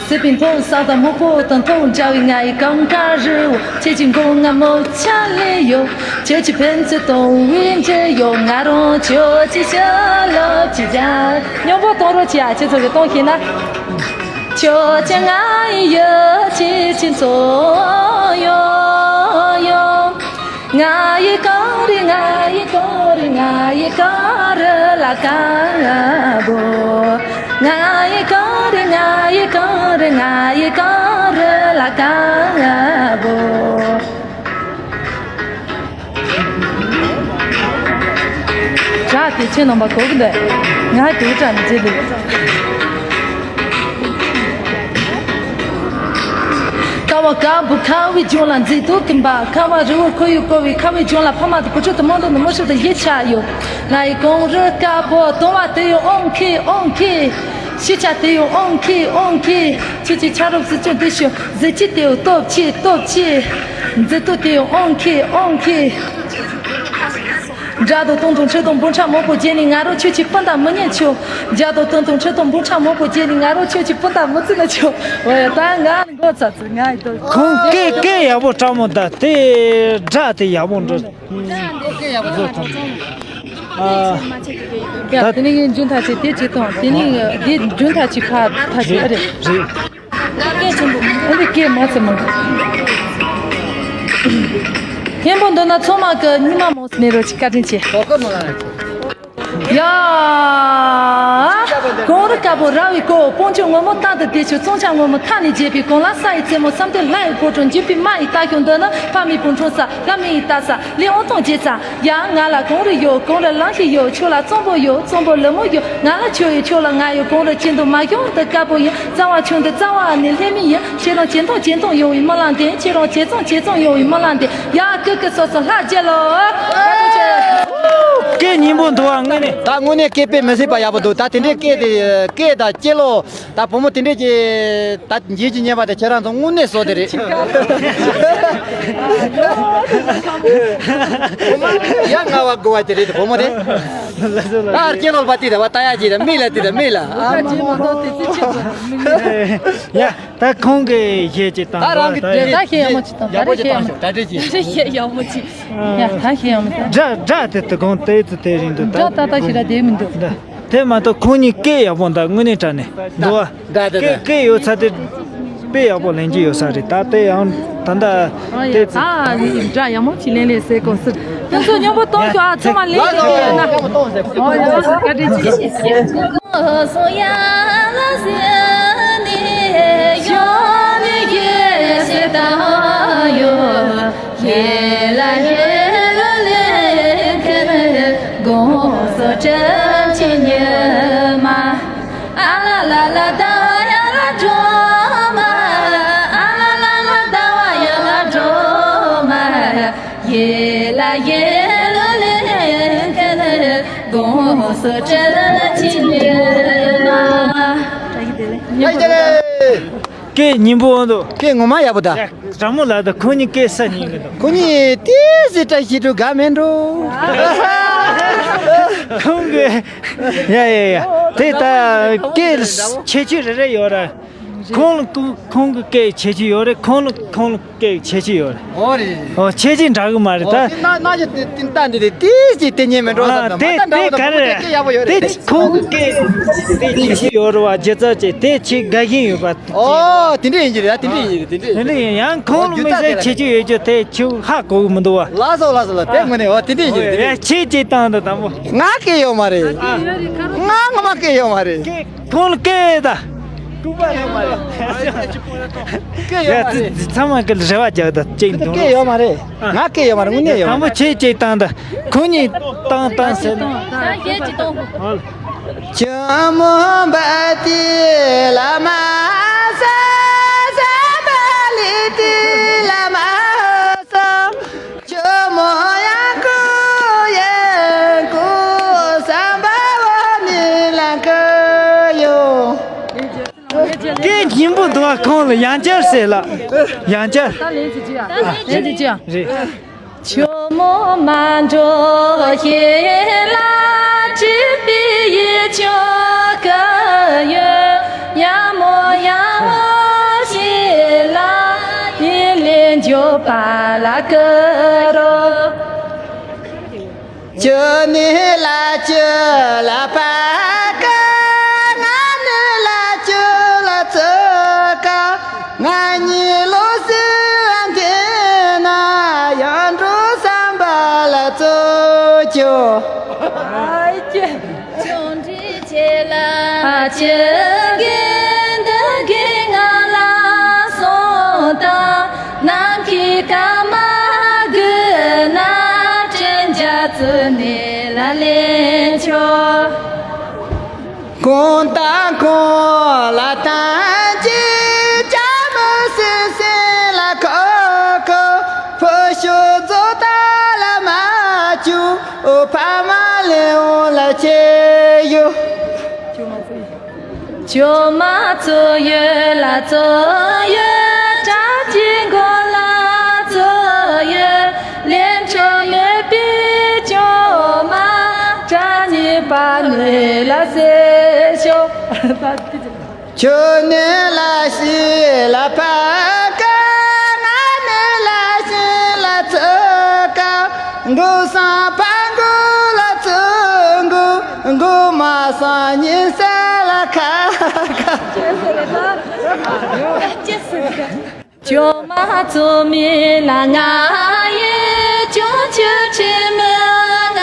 སྲིད་པའི་མཐོ་ས་དང་སྨུག་པོ་དང་མཐོ་འཇའ་བའི་ང་ཡི་གངས་དཀར་རི་བོ། ཁྱེད་ཀྱི་མགོ་རྔ་མོ་ཆ་ལེ་ཡོད། ཁྱེད་ཀྱི་ཕན་ཚུན་གཏོང་བའི་འབྲེལ་ཡོད། ང་རང་ཁྱོད་ཀྱི་ཞལ་ལག་ཅི་བྱ། སྙོམས་པོ་གཏོང་རོགས་བྱེད་ཨ། ཁྱེད་ཚོ་གི་གཏོང་ཤེས་ན། ཁྱོད་ཀྱི་ང་ཡི་ཡོད་ཁྱེད་ཀྱི་ཚོ་ཡོད་ཡོད། ང་ཡི་གངས་རི་ང་ཡི་གངས་རི་ང་ཡི་གངས་རི་ལ་དཀར་པོ། ང་ཡི་གངས་རི་ང་ཡི་གངས་རི་ང་ཡི་གངས་རི་ལ་དཀར་པོ། བྲག་དེ་ཁྱེད་རྣམ་པ་གོ་གི་འདུག་ང་དེ་བྲག་ནས་མཇལ་འདུག་ཀ་བ་དཀར་པོ་ཁ་བའི་ལྗོངས་ལ་མཛེས་སྡུག་གི་འབའ། ཁ་བ་རི་བོ་ཁོར་ཡུག་བསྐོར་བའི་ཁ་བའི་ལྗོངས་ལ། ཕ་མ་དང་བུ་ཕྲུག་དང་རྨོ་མོ་དང་མོ་ཕྲུག་དང་གཞིས་ཆགས་ཡོད། ང་ཡི་གངས་རི་དཀར་པོ། གདོང་བ་དེ་ཡོད་ཨོང་ཁེ་ཨོང་ཁེ། ཤེས་བྱ་དེ་ཡོད་ཨོང་ཁེ་ཨོང་ཁེ། ཁྱེད་ཀྱི་ཆ་རོགས་སྲིད་སྐྱོང་འདི་ཤོད། གཟི་བརྗིད་དེ་ཡོད་སྟོབས་ཆེ་སྟོབས་ཆེ། མཛེས་སྡུག་དེ་ཡོད་ཨོང་ཁེ་ཨོང་ཁེ། དགྲ་དང་སྟོང་དང་ཁྲི་དང་འབུམ་ཕྲག་མང་པོ་བརྒྱུད་ནས། ང་རང་ཁྱོད་ཀྱི་སྤུན་ཟླ་མི་ཉན་ཆོག་དགྲ་དང་སྟོང་དང་ཁྲི་དང་འབུམ་ཕྲག་མང་པོ་བརྒྱུད་ནས། ང་རང་ཁྱོད་ཀྱི་སྤུན་ཟླ་མི་བརྩི་ན་ཆོག་འོ་ཡ་ད་ང་མགོ་ཚ་ཚ་ང་ཡི་དོ། ཁོང་སྐད་སྐད་ཡག་པོ་སྤྲང་མོ་ད་དེ་སྒྲ་དེ་ཡག་པོ་འགྲོ། ཡ་དེ་ནས་ངས་འཇུན་ཐག་ཆེ་དེ་ཅི་གཏོང་། དེ་ནས་དེ་འཇུན་ཐག་ཆེ་ཕ་ཐག་ཆེ་རེད། རེད། ཨ་ནི་སྐད་མ་ཚད་མང་། མཁན་པོ་འདི་ན་ཚང་མ་གི་ཉི་མ་མོ་ནས་རོ་ཅིག་བཀའ་དྲིན་ཆེ། ཡ། གངས་རི་དཀར་པོ་ར་བའི་སྐོར། སྤང་ལྗོངས་ངོ་མ་རྟག་ཏུ་བདེ་ཤོས། གཙང་ཆབ་ངོ་མ་མཐའ་ནས་རྒྱས་པའི་གངས་ལ་ས་ཡི་རྩེ་མོ། བསམ་གཏན་ལྷ་ཡི་ཕོ་བྲང་། འཇིགས་པའི་རྨ་ཡི་རྟ་ཁྱུང་། འདི་ནི་ཕ་མེས་བུ་འཁྲུངས་ས། ལྷ་མེ་ཡི་ལྟ་ས། ལས་དབང་ཐང་རྒྱས་ས། ཡ། ང་ལ་གངས་རི་ཡོད། གངས་རི་གླང་ཆེན་ཡོད། ཁྱོད་ལ་གཙང་པོ་ཡོད། གཙང་པོ་ལི་མོ་ཡོད། ང་ལ་ཁྱོད་ཡོད། ཁྱོད་ལ་ང་ཡོད། གངས་རི་ཅན་དུ་མ་ཤོང་དུ་དཀར་པོ་ཡིན། རྩ་བ་ཆུང་དུ་རྩ་བ་ནས་ལྷད་མེད་ཡིན། ཁྱེད་རང་ཇེ་མཐོང་ཇེ་མཐོང་ཡོང་བའི་སྨོན་ལམ་འདེབས། ཁྱེད་རང་ཇེ་བཟང་ཇེ་བཟང་ཡོང་བའི་སྨོན་ལམ་འདེབས། ཡ་ཀི་ཀི་སོ་སོ་ལྷ་རྒྱལ་ལོ། བཀྲ་ཤིས་ཆེ། སྐད་སྙན་པོ་འདུག་ཨ་དངོས་གནས། ད་དངོས་གནས་སྐད་དཔེ་མི་སྲིད་པ་ཡག་པོ་འདུག་ད་དེ་འདྲའི་སྐད་དེ་སྐད་དང་སྐྱེ་ལོ། ད་བུ་མོ་དེ་འདྲས་ཀྱི་ད་འཇིགས་ཀྱི་ཉེས་པ་དེ་ཁྱེད་རང་ཚོ་དངོས་གནས་བཟོ་དེ་རེད། བུ་མོ་ཡ་ང་བ་དགོས་བ་དེ་རེད་བུ་མོ་དེ། ཨ་རྐྱེན་ལོར་བ་དེ་ད་བ་ད་ཡ་ཅི་ད་མི་ལ་དེ་ད་མི་ལ་ཨ་མ་མ། ཡ་ད་ཁོང་གི་གཞས་ཅིག་བཏང་ད་རང་གི་ད་དེ་ད་གཞས་ཡག་མོ་ཅིག་བཏང་། ད་རེ་གཞས་ཡག་མོ་ཅིག་ད་རེ་གཞས་ཡག་མོ་ཅིག་ཡ་ད་གཞས་ཡག་མོ་ཅིག་སྒྲ་སྒྲ་དེ་དུ་གོང་དེ་ཚོ་དེ་རིང་དུ་ད་སྒྲ་ད་ད་ཞིག་ར་དེ་མི་འདུག་ད་དེ་མ་གཏོགས་ཁོང་གཉིས་སྐད་ཡག་པོ་འདུག་དངོས་གནས་དྲང་གནས་འདུག་བ། ད་ད་ད། སྐད་སྐད་ཡོད་ཚ་དེ། དཔེ་ཡག་པོ་ལེན་གྱི་ཡོད་ས་རེད། ད་དེ་ཡང་ད་ལྟ་ཨ་ཡ་དེ་ད་འདྲ་ཡག་མོ་ཅིག་ལེན་ལེ་ཟེར་གོ་སྲིད། ཁྱོད་ཚོ་སྙོམས་པོ་གཏོང་ཤོག་ཨ། ཚང་མ་ལེན་ལེ་ཡོད་ན། ཨོ་ཡ་བཀའ་དྲིན་ཆེ། སྐད་སྙན་པོ་འདུག་སྐད་ངོ་མ་ཡག་པོ་ད། ཡ། དྲང་མོ་ལབ་དང་། ཁོང་གཉིས་སྐད་ས་ཉན་གི་འདུག་ཁོང་གཉིས་ཏིས་སི་བཀྲ་ཤིས་འགྲོ་དགའ་མེད་འགྲོ། ཁོང་གི། ཡ་ཡ་ཡ། དེ་ད་སྐད་ཁྱད་ཆོས་རེ་རེ་ཡོད་ར། ཁོང་ལ་ཁོང་གི་སྐད་ཁྱད་ཆོས་ཡོད་རེད། ཁོང་ལ་ཁོང་ལ་སྐད་ཁྱད་ཆོས་ཡོད་རེད། ཨོ་རེད། ཨོ་ཁྱད་ཆོས་འདྲ་གི་མ་རེད་ད། ཨོ་དེ་ན་ན་ཡ་དེ་དེ་ད་འདི་དེ་ཏིས་སི་དེ་ཉན་མེད་འགྲོ་ཨ། ད་དེ་མ་ད་འདྲ་དེ་བོ་ག་ད་རེ་མོ་རེད། དེ་སྐད་ཡག་པོ་ཡོད་རེད། དེ་ཁོང་གི་སྐད་དེ་ཁྱད་ཆོས་ཡོད་རེད་བ། སྒྱུ་རྩལ་ཅན་དེ་ཆེས་དགའ་བཞིན་ཡོད་པ། ཨོ་དེ་འདྲ་ཡིན་གྱི་རེད། དེ་འདྲ་ཡིན་གྱི་རེད། དེ་འདྲ་དེ་ཡིན་འདྲ་ཡིན། ཡང་ཁོང་ལ་དམིགས་བསལ་ཁྱད་ཆོས་ཡོད་རྒྱུ་དེ་ཁྱོད་ཧ་གོ་གི་མི་འདུག་བ། ལགས་སོ་ལགས་སོ་ལགས། དེ་དངོས་གནས་འོ་དེ་འདྲ་ཡིན་གྱི་རེད། དེ་འདྲ་ཡིན། ཁྱེད་ཀྱིས་བཏང་དང་དང་པོ། ང་སྐད་ཡོད་མ་རེད། ང་ངོ་མ་སྐད་ཡོད་མ་རེད། ཁོང་ལ་སྐད་ད། ལྐུགས་པ་ཡོད་མ་རེད། སྐད་ཡོད་མ་རེད། ཚང་མ་སྐད་རེ་བ་རྒྱག་ད་ཅིག་འདུག་སྐད་ཡོད་མ་རེད། ང་སྐད་ཡོད་མ་རེད། དངོས་གནས་ཡོད་མ་རེད། དང་པོ་ཁྱེད་ཀྱིས་བཏང་ད། ཁོང་གཉིས་བཏང་བཏང་ཟེར་ན། ད་ཁྱེད་ཀྱིས་བཏང་། ཧོལ། སྐད་སྙན་པོ་འདུག་ཨ། ཁོང་ལ་ཡང་བསྐྱར་ཟེར་ལ། ཡང་བསྐྱར། ད་ལན་ཅིག་ཅིག་ཨ། ལན་ཅིག་ཅིག་ཨ། རེད། གོང་དང་གོང་ལ་བསྟན་ཅིག་ཅ་མི་སེ་སེ་ལ་ཁོ་ཁོ། ཕོ་ཤོ་རྫོགས་ད་ལ་མ་བཅུ། ཕ་མ་ལེའོ་ལ་ཆེ་ཡོ། ཇོ་མ་ཚོ་ཡོད་ལ་ཚོ་ཡོད། བཀྲ་ཤིས་མགོན་ལ་ཚོ་ཡོད། ལེན་ཆོག་མེད་པའི་ཇོ་མ། བཀྲ་ཉི་པ་ནོས་ལ་སེ་ཤོ། ཁྱོད་ནི་ལ་ཤི་ལ་ཕ་ཀ། ང་ནི་ལ་ཤི་ལ་ཚུ་ཀ། འགུ་སང་ཕ་འགུ་ལ་ཚུ་འགུ། འགུ་མ་སང་ཉི་ས་ལ་ཁ་ཁ། ཇོ་མ་ཚོ་མི་ལ་ང་ཡི། ཅུང་ཆུ་ཆི་མི་ང་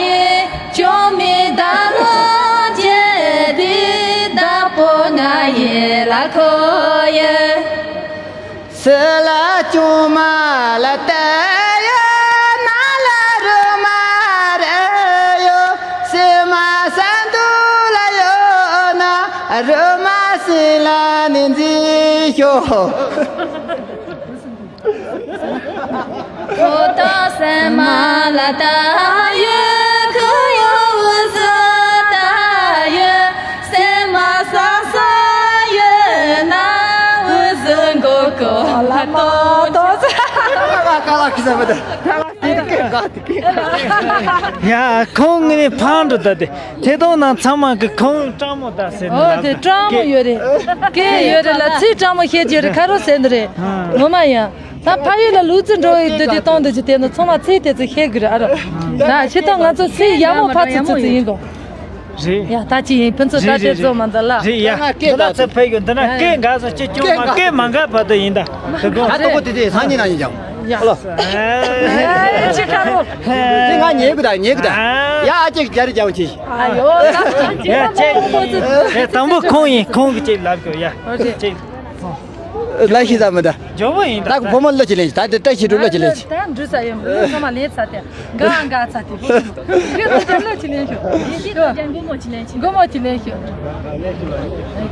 ཡི། ཅུང་མི་ད་ལོ་ཇེ་དི་ད་པོ་ང་ཡི་ལ་ཁོ་ཡི། སི་ལ་ཅུང་མ་ལ་ཏ་ཡོ། ན་ལ་རུ་མ་རེ་ཡོ། སི་མ་ས་འདུ་ལ་ཡོ་ན། རུ་མ་སི་ལ་ནི་འཛི་ཤོ། ཁོ་ཏོ་སེ་མ་ལ་ཏ་ཡོད། ཁོ་ཡོ་འུ་ཟོ་ཏ་ཡོད། སེ་མ་ས་ས་ཡོད་ན་འུ་ཟོ་མགོ་ཀོ་ལ་ཏོ་ཏོ། ཀ་ལ་ཁི་ས་མ་ཏ། ཡ་ཁོང་ངི་ནི་ཕང་འགྲོ་ད་དེ། ཐེ་ཐོང་ནང་ཚང་མ་གི་ཁོང་སྤྲང་མོ་ད་ཟེར་ནི་ཨོ་ལབ་དེ་སྤྲང་མོ་ཡོད་རེད། སྐད་ཡོད་རེད་ལ་ཚིག་སྤྲང་མོ་བཤད་ཀྱི་རེད། ཁ་རོག་ཟེར་འདི་རེད། ངོ་མ་ཡ། ད་ཕ་ཡུལ་ལ་ལུག་རྫི་འགྲོ་ཡི་འདུག་དེ་གཏོང་འདུག་ཅི་དེ་ནི་ཚང་མ་ཚིག་དེ་ཚོ་བཤད་གི་རེད་ཨ་རོ། ད་ཕྱི་ཐོག་ང་ཚོ་ཚིག་ཡག་མོ་ཕ་ཚིག་ཚིག་ཚིག་ཡིན་གོ། རེད། ཡ་ད་ཅི་ཡིན། ཕུན་ཚོགས་ད་རེད་དེ་རེད་རྫོགས་མ་འདི་ལ། རེད་ཡ། ང་སྐད། འདི་ལ་ཚེ་ཕེབས་ཡོད། འདི་ན་སྐད་འགག་སོང་། ཅི་སྐྱོ་མ། སྐད་མ་འགག་བར་དུ་ཡིན་ད། དེ་གོ། ད་ལྟ་གོ་དེ་དེ་སང་ཉིན་ན་ཡིན་ཀྱང་། ཡ། ཨ་ལོ། ཅི་ཁ་རོ། དེ་ང་ཉལ་གི་ད། ཉལ་གི་ད། ཡ། ཨ་ཅེ་རྒྱ་རི་རྒྱ་བོ་ཅི། ཨ་ཡོ། ད་ཅི་ཡ་ཁ་ཅེ། རོ་ཁོ་ཚོ། ཡ། དང་པོ་ཁོང་ཡིན། ཁོང་གི་ཅིག་ལབ་དགོས་ཡ། ཨོ་ཅེ། ཅིག་ལ་ཤི་ས་མི་འདྲ། ཇོ་བོ་ཡིན་ད། ད་བུ་མོ་ལོ་ཅི་ལེན། ད་དེ་བཀྲ་ཤིས་སྒྲོལ་ལོ་ཅི་ལེན། ད་འདྲུ་ས་ཡོད། མི་ཚང་མ་ལེན་ཚ་དེ། འགའ་འགའ་ཚ་དེ། བུ་མོ་ལོ་ཅི་ལེན་ཤོག་མགོ་མོ་ཅི་ལེན་ཤོག་མགོ་མོ་ཅི་ལེན་ཤོག་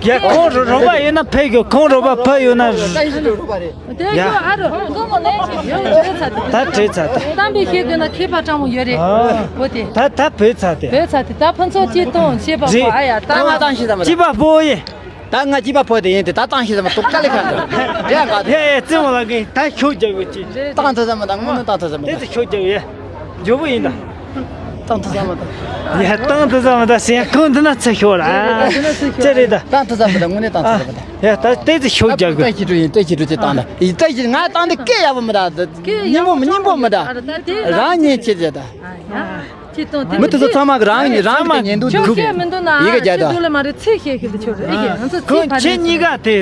ཡ། ཁོང་རོ་རོགས་པ་ཡོད་ན་ཕེབས་ཤོག་ཁོང་རོགས་པ་ཕ་ཡོད་ན། བཀྲ་ཤིས་སྒྲོལ་རོགས་པ་རེད། དེ་ཡ། ཁྱོད་ཨ་རོ་མགོ་མོ་ལེན་ཤོག་ཡོད་བྲེལ་ཚ་དེ། ད་བྲེལ་ཚ་དེ། གཏམ་དཔེ་བཤད་དགོས་ན་མཁས་པ་སྤྲང་མོ་ཡོད་རེད། ཨ། བོ་དེ། ད་ད་བྲེལ་ཚ་དེ། བྲེལ་ཚ་དེ། ད་ཕུན་ཚོགས་སྐྱིད་གཏོང་བྱེད་པ་རེད། ཨ་ཡ། ད་ང་ཏང་ཤི་ས་མ་རེད། སྐྱིད་པ་པོ་ཡེ། ད་ང་སྐྱིད་པ་ཕོ་དེ་ཡིན་ཏེ། ད་ཏང་ཤི་ས་མ་ཏོག་ཀ་ལེ་ཁ་འདུག་དེ་ཡང་ག་དེ། ཡ་ཡ། བཙུན་མོ་ལ་གིན་ད་ཤོག་རྒྱག་དགོས་ཅི། ཏང་ཐུ་ས་མ་ད། དངོས་གནས་ཏང་ཐུ་ས་མ་ད། དེ་ཚོ་ཤོག་རྒྱག་ཡ། ཇོ་བོ་ཡིན་ད། ཏང་ཐུ་ས་མ་ད། ཡ། ཏང་ཐུ་ས་མ་ད་ཟེར་ཡ། ཁོང་འདི་ན་ཚེ་ཤོག་ར། ཅི་རེད་ད། ཏང་ཐུ་ས་མ་ད། དངོས་གནས་ཏང་ཐུ་ས་མ་ད། ཡ། ད་དེ་ཚོ་ཤོག་རྒྱག་དགོས། ཏེ་ཁྱི་ཀྲུ་ཡིན། ཏེ་ཁྱི་ཀྲུ་ཅི་ཏང་ད། ཡི་ཏེ་ཁྱི། ང་ཏང་དེ་སྐད་ཡག་པོ་མི་ད། སྙིང་པོ་མི་སྙིང་པོ་མི་ད། རང་ཉིད་ཆེ་ཆེ་ད། ཅི་གཏོང་དེ། མི་དེ་ཚོ་ཚང་མ་གི་རང་ཡིན། རང་མ་ཉན་འདུག་ཁྱོད་འདུག་སྐད་མི་འདུག་ན། ཡི་གེ་རྒྱ་ད། ཁྱོད་འདུག་ལ་མ་རེད། ཚིག་བཤད་ཤེས་དུ་ཆོག་རེད། ཨེ་ཡེ། ང་ཚོ་ཁོ་ཚིག་ཕ་ཁྱེད་རེད། གཉིས་ཀ་དེ་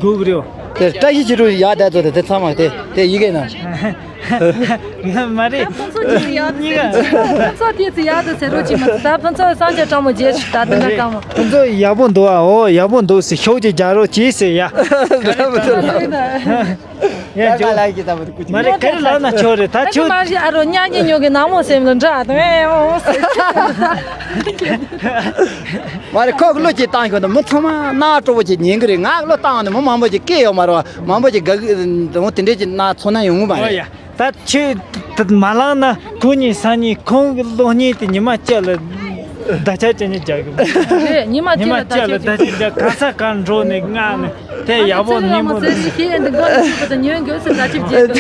དགོས་གི་རེད། དེ་བཀྲ་ཤིས་ཆོས་གྲུབ་ཡག་ད་ཚོ་དེ། དེ་ཚང་མ་དེ་དེ་ཡི་གེ་ན། མ་རེད། ཕུན་ཚོགས་ཀྱི་ཡག་དེ། གཉིས་ཀ། ཕུན་ཚོགས་དེ་ཚོ་ཡག་དེ་ཟེར་རོ་ཅི་མ་ད། ཕུན་ཚོགས་སངས་རྒྱས་སྤྲང་མོ་རྗེས་སུ་ད་དེ་འདྲ་དཀའ་མོ། ཕུན་ཚོགས་ཡག་པོ་འདུག་ཨ། འོ་ཡག་པོ་འདུག་ཟེར་ཤོག་ཅིག་རྒྱག་རོགས་གྱིས་ཟེར་ཡ། ཡ། ད་ལ་གི་ད་མ་དེ་ཀུ་ཅི། མ་རེད། ག་རེ་ལབ་ན་ཆོག་རེད། ད་ཁྱོད་མ་གཞི་ཨ་རོ་གཉའ་གཉེན་ཉོ་གི་ནག་མོ་སེམས་ལ་འདྲ་དང་ཨེ་འོ་ཟེར། མ་རེད། ཁོ་གི་བློ་ཅིག་བཏང་ཤོག་ད། མི་ཚང་མ་ནག་སྤྲོ་བོ་ཅིག་ཉན་གི་རེད། ང་གི་བློ་བཏང་ནས་མི་མང་པོ་ཅིག་སྐད་ཡོད་མ་རེད་བ། མང་པོ་ཅིག་དགའ་གི་འོ་དེ་འདྲས་ཅིག་ན་ཚོར་སྣང་ཡོང་གི་མ་རེད། ད་ཁྱོད་མ་ལངས་ན་ཁོ་གཉིས་སང་ཉིན་ཁོང་གི་གློག་བརྙན་དེ་ཉི་མ་གཅིག་ལ་བརྡ་ཆད་ཅན་ནས་རྒྱག་གི་མ་རེད། ཉི་མ་ཉི་མ་གཅིག་ལ་བརྡ་ཆད་རྒྱག་ག་ས་ག་འགྲོ་ནས་མངགས་ནས་དེ་ཡག་པོ་སྙིང་པོ་ནས། ཉོན་དགོས་སུ་བརྡ་ཆད་རྒྱག་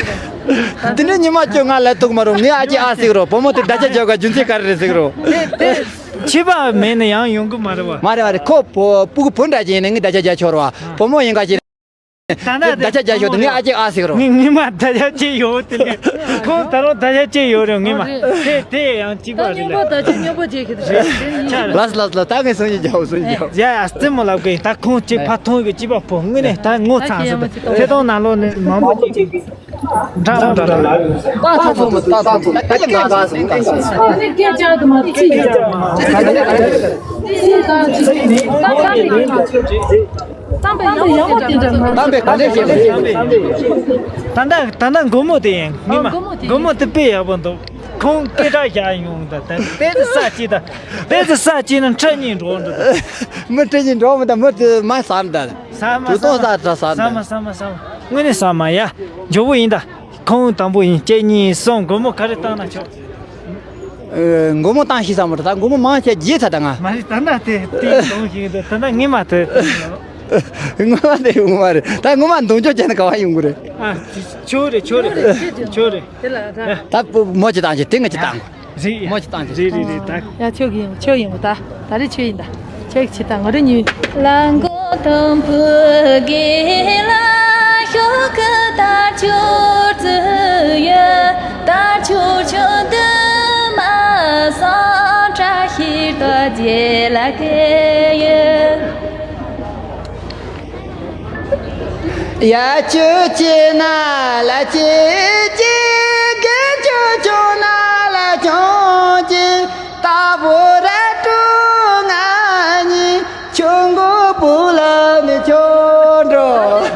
གི། དེ་ནས་ཉི་མ་གཅིག་ང་ལ་ཐུག་མ་རུང་། ངས་ཨ་ཅེ་ཨ་ཟེར་རོ། བུ་མོ་དེ་བརྡ་ཆད་རྒྱག་ག་རྒྱུ་མཚན་ག་རེ་རེད་ཟེར་རོ། ཁྱི་པ་མེད་ན་ཡང་ཡོང་གི་མ་རེད་བ། མ་རེད་མ་རེད། ཁོ་བུ་སྤུ་གུ་བུ་འདྲ་ཅིག་ཡིན་ན་ངས་བརྡ་ཆད་རྒྱག་ཆོག་རེད་བ། བུ་མོ་ཡིན་ག་ཅིག་ད་ལྟ་བརྡ་ཆད་རྒྱག་ཤོག་དེ་ངས་ཨ་ཅེ་ཨ་ཟེར་རོ། ངས་ངས་མ་བརྡ་ཆད་ཅིག་ཡོད་དེ་ནས་ཁོང་ད་རུང་བརྡ་ཆད་ཅིག་ཡོད་རེད། ངས་མ་དེ་དེ་ཡང་གཅིག་པ་རེད་ལ། བརྡ་ཆད་སྙོམས་པོ་བྱེད་ཤེས་དེ་རེད། ལགས་ལགས་ལགས། ད་ངས་སང་ཉིན་རྒྱག་སང་ཉིན་རྒྱག་ཡ་ཡ། རྩེད་མོ་ལབ་གི་ད་ཁོང་གཅིག་ཕ་ཐོང་གི་གཅིག་པ་ཕོ་དངོས་གནས་ད་ངོ་ཚ་ཟེར་བ་ཚེ་ཐོང་ནང་ལོགས་ནས་མང་པོ་ཅིག་འདྲ་འདྲ་འདྲ། ད་ཐོང་ཐོང་མ་ད་ཐོང་ཐོང་ད་སྐད་འགག་འགག་སོང་འགག་སོང་། གཏམ་དཔེ་ག་ནས་བཤད་པ་རེད། ད་ལྟ་ད་ལྟ་མགོ་མོ་དེ་ཡིན། ངས་མ་མགོ་མོ་དེ་མགོ་མོ་དེ་དཔེ་ཡག་པོ་འདུག་ཁོང་སྐད་གྲགས་བཞག་ཡོང་ད། ད་དེ་ཚོ་ས་གཅིག་ད། དེ་ཚོ་ས་གཅིག་ན་ཁྲི་གཉིས་འགྲོ་འགྲོ་ད། མི་ཁྲི་གཉིས་འགྲོ་མི་ད། མི་དེ་མ་ཟ་ད། ས་མ་དུ་ས་ཏོང་ས་ཏྲ་ས་ས་མ་ད། ས་མ་ས་མ། དངོས་གནས་ས་མ་ཡ། མགྱོགས་པོ་ཡིན་ད། ཁོང་དང་པོ་ཡིན། གཅིག་གཉིས་གསུམ། མགོ་མོ་ག་རེ་བཏང་ན་ཆོག་ཨེ། མགོ་མོ་བཏང་ཤེས་ས་མ་རེད། ད་མགོ་མོ་མང་ཆེ་བརྗེད་ཚར་ད་ང་། མ་རེད། ད་ལྟ་དེ་དེ་གཏོང་ཤེས་ཀྱི་འདུག་ད་ལྟ་ངས་མ་ཐོས། ངོ་མ་དེ་ངོ་མ་རེད། ད་ངོ་མ་འདོན་ཆོག་བྱས་ན་ག་བ་ཡོང་གི་རེད། ཨ། ཆོག་རེད། ཆོག་རེད། ཆོག་རེད། དེ་ལ་ད། ད་མོ་ཅིག་བཏང་ཆེ། དེ་ང་ཅིག་བཏང་། རེད། མོ་ཅིག་བཏང་ཆེ། རེད་རེད་རེད། ད། ཡ་ཆོག་གི་ཡིན། ཆོག་ཡིན་པ་ད། ད་རེད་ཆོག་ཡིན་ད། ཆོག་གི་ཆེ་ད། ང་རེ་ཉོས།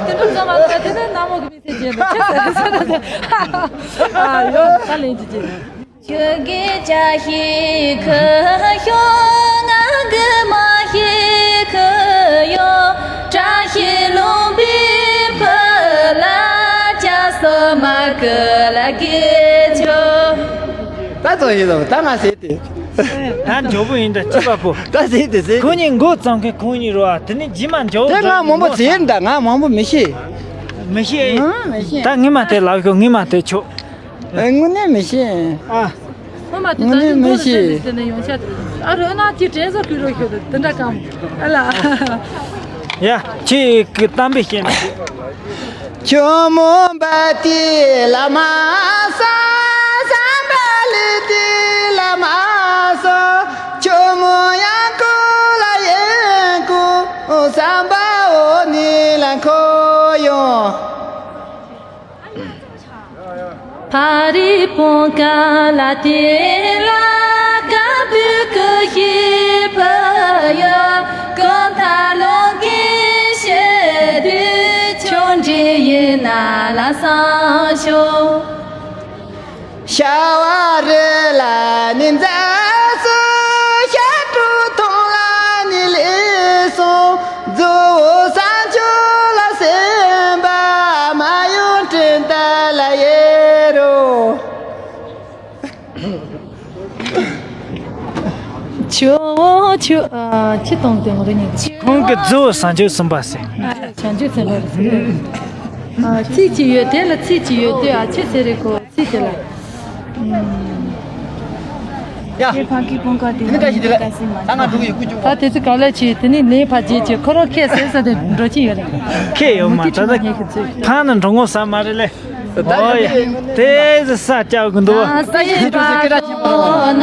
དེ་འདྲ་ཚང་མ་ལ་དེ་ནས་ནང་མོ་གི་མི་ཚེ་རྒྱན་དུ་ཆེ་ཟེར་ཟེར་ད། ཨ་ཡོ་ད་ལན་ཅི་ཅི། ད་ཚོ་ཡིན་ལ་ད་ང་ཟེར་ཏེ། ད་མགྱོགས་པོ་ཡིན་ད་སྐྱིད་པ་པོ། ད་ཟེར་ཏེ་ཟེར་ཏེ། ཁོང་གཉིས་མགོ་བརྩམས་མཁན་ཁོང་གཉིས་རེད་བ། དེ་ནས་རྗེས་མ་མགྱོགས་པོ་དེ་ང་མང་པོ་ཟེར་ད། ང་མང་པོ་མི་ཤེས། མི་ཤེས། ཨང་མི་ཤེས། ད་ངས་མ་དེ་ལབ་ཤོག་ངས་མ་དེ་ཆོག་དངོས་གནས་མི་ཤེས། ཨ། ཁོ་མ་དེ་དངོས་གནས་མི་ཤེས། དེ་ནས་ཡོང་ཆ་ཨ་རོ་ན་ཅི་དྲན་གསོ་ཕུལ་རོགས་ཤོག་དེ་འདྲ་གམ་ཨ་ལ། ཡ་ཁྱེད་ཀྱི་གཏམ་དཔེ་བཤད་ན། ཆུ་མོ་བ་དེ་ལ་མ་ས་ས་བ་ལི་དེ་ལ་མ་ས་ཆུ་མོ་ཡང་ཀོ། ཕ་རི་པང་ཀ་ལ་དེ་ལ་ཀ་བུ་ཀུ་ཤི་པ་ཡོ་ཀོན་ཐ་ལོང་གི་ཤེ་དུ་ཆོ་འདྲི་ཡིན་ན་ལ་སང་ཤོ། ཤ་བ་རི་ལ་ནི་མཛའ་སུ་ཤ་ཀྲུ་ཐོང་ལ་ནི་ལི་སོང་། རྫོ་བོ་ས་མཆོག་ལ་སེམས་པ་མ་ཡོང་དྲིན་ད་ལ་ཡེ་རོ། ཆོ་ཆོ་ཨ་ཆི་གཏོང་དེ་ངོ་རེ་ཉེ་གི། ཁོང་གི་རྫོ་བོ་ས་མཆོག་གསུམ་པ་ཟེར། ཨ་ཆ་མཆོག་ཚན་པ་རེད། ཨ་ཚིག་ཅིག་ཡོད་དེ་ལ་ཚིག་ཅིག་ཡོད་དེ་ཨ་ཆི་ཟེར་རེད་ཁོ། སྲིད་དེ་ལ། ཡ། དེ་ཕ་གི་སྤུན་ཀ་དེ་ནི་བཀྲ་ཤིས་བདེ་ལེགས། ད་ང་འགྲོ་གི་ཡོད། ཀུ་ཅུ་ད་དེ་ཚོ་ག་ལ་ཆེ་དེ་ནི་ལེན་ཕ་རྗེས་ཀྱི་ཁོ་རང་ཁས་ཟེར་ས་དེ་འགྲོ་གི་ཡོད་རེད། ཁས་ཡོད་མ་ད་ད་ཕ་ནི་འགྲོ་ངོ་ས་མ་རེད་ལེ། ཨོ་ཡ། དེ་ཟི་ས་ལྕགས་གི་འདུག་ད་ཡིན་ཁྲོ་སི་ཀི་ར་ཆེན་པོ་ར།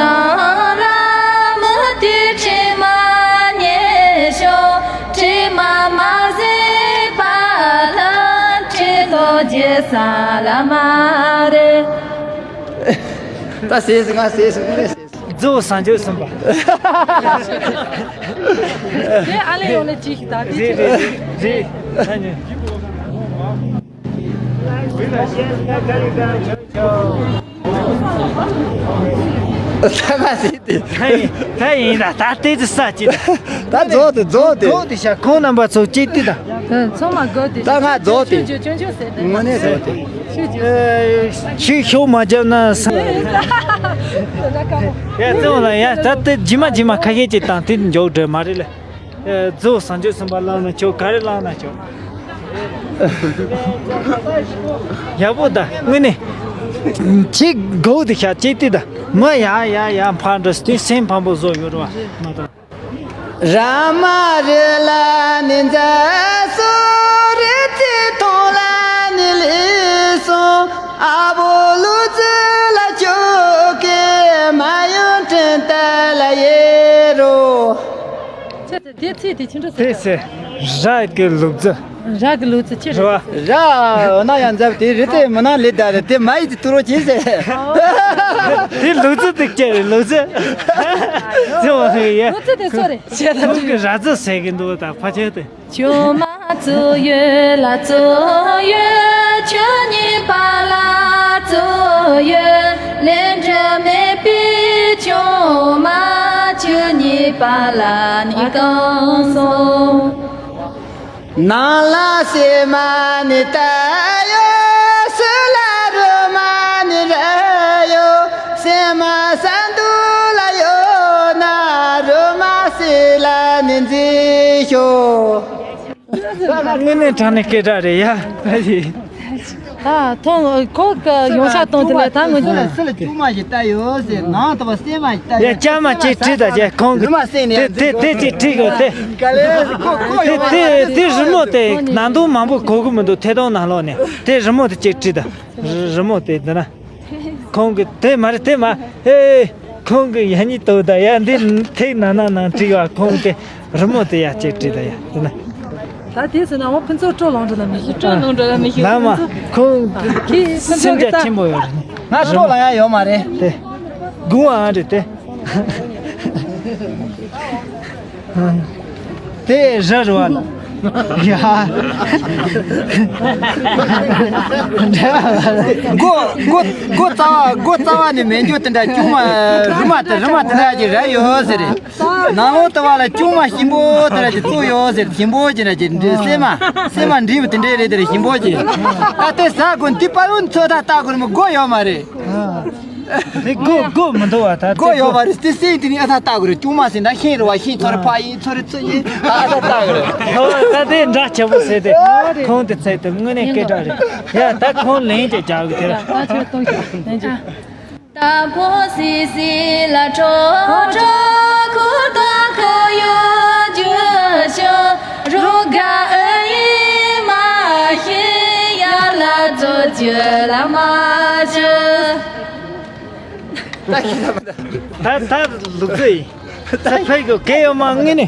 མ་དེ་ཁྲི་མ་ཉེ་ཤོ་ཁྲི་མ་མ་ཟེ་པ་ལ་ཁྲི་ཏོ་རྗེ་ས་ལ་མ་རེད། ད་ཟེར་ཟེར་ང་ཟེར་ཟེར་ངས་ཟེར་ཟེར། རྫོ་བོ་ས་མཆོག་གསུམ་པ། དེ་ཨ་ལེ་ཡོང་ནས་ཅིག་ད་དེ་རེད་ཅིག་རེད་རེད་རེད། ད་ཉོན། ད་ང་ཟེར་དེ། ད་ཡིན་ད་ད་ལྟའི་དེ་ས་ཅིག་ད་རྫོ་དེ་རྫོ་དེ། གོ་དེ་ཤ་ཁོང་རྣམ་པ་ཚོ་ཅིག་དེ་ད། ཚང་མ་གོ་དེ། ད་ང་རྫོ་དེ། དངོས་གནས་རྫོ་དེ། ཤུགས་ཤུགས་མ་བརྒྱབ་ན་ས། ཡ་ཙོང་ལ་ཡ་ད་དེ་ཇི་མ་ཇི་མ་ཁ་ཤས་ཅིག་དང་དེ་འཇོག་འདྲ་མ་རེད་ལ། རྫོ་བོ་ས་མཆོག་གསུམ་པ་བླངས་ན་ཆོག་ག་རེ་བླངས་ན་ཆོག་ཡག་པོ་ད་དངོས་གནས། ཅིག་གོ་དེ་ཤ་ཅིག་དེ་ད་མ་ཡ་ཡ་ཡ་ཕར་འགྲོ་སྟེ་སེམས་ཕམ་པོ་བཟོ་ཡོད་རེད་བ་ང་ད། ར་མ་རི་ལ་ནི་མཛའ་སོ་རི་ཏི་ཐོང་ལ་ནི་ལི་སོང་། ཨ་བོ་ལུ་ཙི་ལ་ཅོ་ཀེ་མ་ཡོང་དྲིན་ད་ལ་ཡེ་རོ། ཁྱེད་ཚོ་དེ་ཚིག་དེ་ཕྱི་འགྲོ་དེ་ཟེར་ར་གི་ལུག་རྫི། ར་གི་ལུག་རྫི་ཅི་རེད། ར་ན་ཡང་མཛའ་དེ་རི་ཏི་མི་ན་ལི་ད་རི་ཏི་མ་ཡི་ཏི་ཏུ་རོ་ཅི་ཟེར། དེ་ལུག་རྫི་དེ་སྐྱེ་རེད་ལུག་རྫི། ཟེར་བ་ཧེ་ཡ། ལུག་རྫི་དེ་སོ་རེད་ཟེར་ད་ཁོང་གི་ར་རྫི་ཟེར་གི་འདུག་ད་ཕ་ཆེ་དེ། ཆུང་མ་ཙུ་ཡོད་ལ་ཙུ་ཡོད་ཆུ་གཉིས་པ་ལ་ཙུ་ཡོད་ལས་འབྲས་མེད་པའི་ཆུང་མ་ཆུ་གཉིས་པ་ལ་ནི་གང་སོང་། ནང་ལ་སེ་མ་ནི་ད་ཡོད་སུ་ལ་རུ་མ་ནི་ར་ཡོད་སེ་མ་ས་འདུ་ལ་ཡོད་ན་རུ་མ་སེ་ལ་ནི་འཛི་ཤོ། ད་ལ་དངོས་གནས་དྲང་གནས་སྐད་གྲགས་རེད་ཡ། ད་ཐོང་ཁོ་གི་ཡོང་ཤ་གཏོང་དེ་ལ་ད་ངོ་ཅི་ལ་སི་ལ་ཅུ་མ་ཞིག་ལྟ་ཡོད་ཟེར་ནང་དུ་བ་སེ་མ་ཞིག་ལྟ་ཡོད། ཡ་ཅ་མ་ཅིག་བྲིས་ད་ཅེ་ཁོང་གི་རི་མ་སེ་ནས་དེ་དེ་དེ་ཅིག་བྲིས་གོ་དེ། ག་ལེ་ཁོ་ཁོ་ཡོང་དེ་དེ་རི་མོ་དེ་ནང་དུ་མང་པོ་གོ་གི་མི་འདུག་ཐད་གཏོང་ནང་ལོག་ནས་དེ་རི་མོ་དེ་ཅིག་བྲིས་ད། རི་མོ་དེ་འདི་ན། ཁོང་གི་དེ་མ་རེད་དེ་མ་ཧེ། ཁོང་གི་ཡ་གཉིས་ལྟོས་ད་ཡ་འདི་ཐིག་ནང་ན་ནང་བྲིས་བ་ཁོང་དེ་རི་མོ་དེ་ཡ་གཅིག་བྲིས་ད་ཡ་དེ་ན། ད་དེ་ཟེར་ན་འོ་ཕུན་ཚོགས་སྤྲོ་ལངས་འགྲོ་ན་མི་ཤེས་སྤྲོ་ལངས་འགྲོ་ན་མི་ཤེས། ལ་མ་ཁོང་ཁྱེད་ཕུན་ཚོགས་སེམས་ཀྱི་རྒྱ་ད་ཆེན་པོ་ཡོད་རེད། ང་སྤྲོ་ལངས་ཡ་ཡོད་མ་རེད། དེ་དགུང་ཨ་རེད་དེ། དེ་ར་རུ་བ་ལ། ཡ། མགོ་མགོ་མགོ་རྩ་བ་མགོ་རྩ་བ་ནས་མེད་འགྱོ་དེ་འདྲ་ཅུང་མ་རུ་མ་དེ་རུ་མ་དེ་འདྲ་ཅིག་ར་ཡོད་ཟེར། ནང་ལོགས་དུ་བ་ལ་ཅུང་མ་ཞིམ་པོ་དེ་འདྲ་ཅིག་བཙོ་ཡོད་ཟེར་ཞིམ་པོ་ཅིག་འདྲ་ཅིག་སེ་མ་སེ་མ་འབྲས་བུ་དེ་འདྲ་རེད་དེ་རེད་ཞིམ་པོ་ཅིག་ད་དེ་ཟ་དགོས་འདི་པ་ལུན་ཚོད་ད་ལྟ་དགོས་མི་མགོ་ཡོད་མ་རེད། དེ་སྒོ་སྒོ་མི་འདུག་བ་ད་སྒོ་ཡོད་པ་རེད། དེ་སེམས་དེ་ནི་ཨ་ཐ་ལྟ་དགོས་རེད། ཅུང་མ་ཟིན་ན་ཤིང་རུ་བ་ཤིང་ཚོ་རེ་ཕ་ཡིན་ཚོ་རེ་ཚོ་ཡིན་ཨ་ཐ་ལྟ་དགོས་རེད། ཨོ་ད་དེ་འདྲ་ཆེ་པོ་ཟེར་ཏེ་ཁོང་དེ་ཚེ་དེ་དངོས་གནས་སྐད་གྲགས་རེད་ཡ། ད་ཁོང་ལན་ཅིག་རྒྱག་གི་དེ། ད་ཕོ་སི་སི་ལ་ཁྲོ་ཁྲོ་ཁུ་ཏོ་ཁུ་ཡོ་ཇུ་ཤོ་རུ་ག་ཨ་ཡི་མ་ཤི་ཡ་ལ་ཛོ་ཇུ་ལ་མ་ཇུ། ད་ཤི་ད་མ་ད། ད་ད་ལུག་རྫི་ཡིན། ད་ཕ་གི་གེ་ཡོད་མ་ངེས་ནས།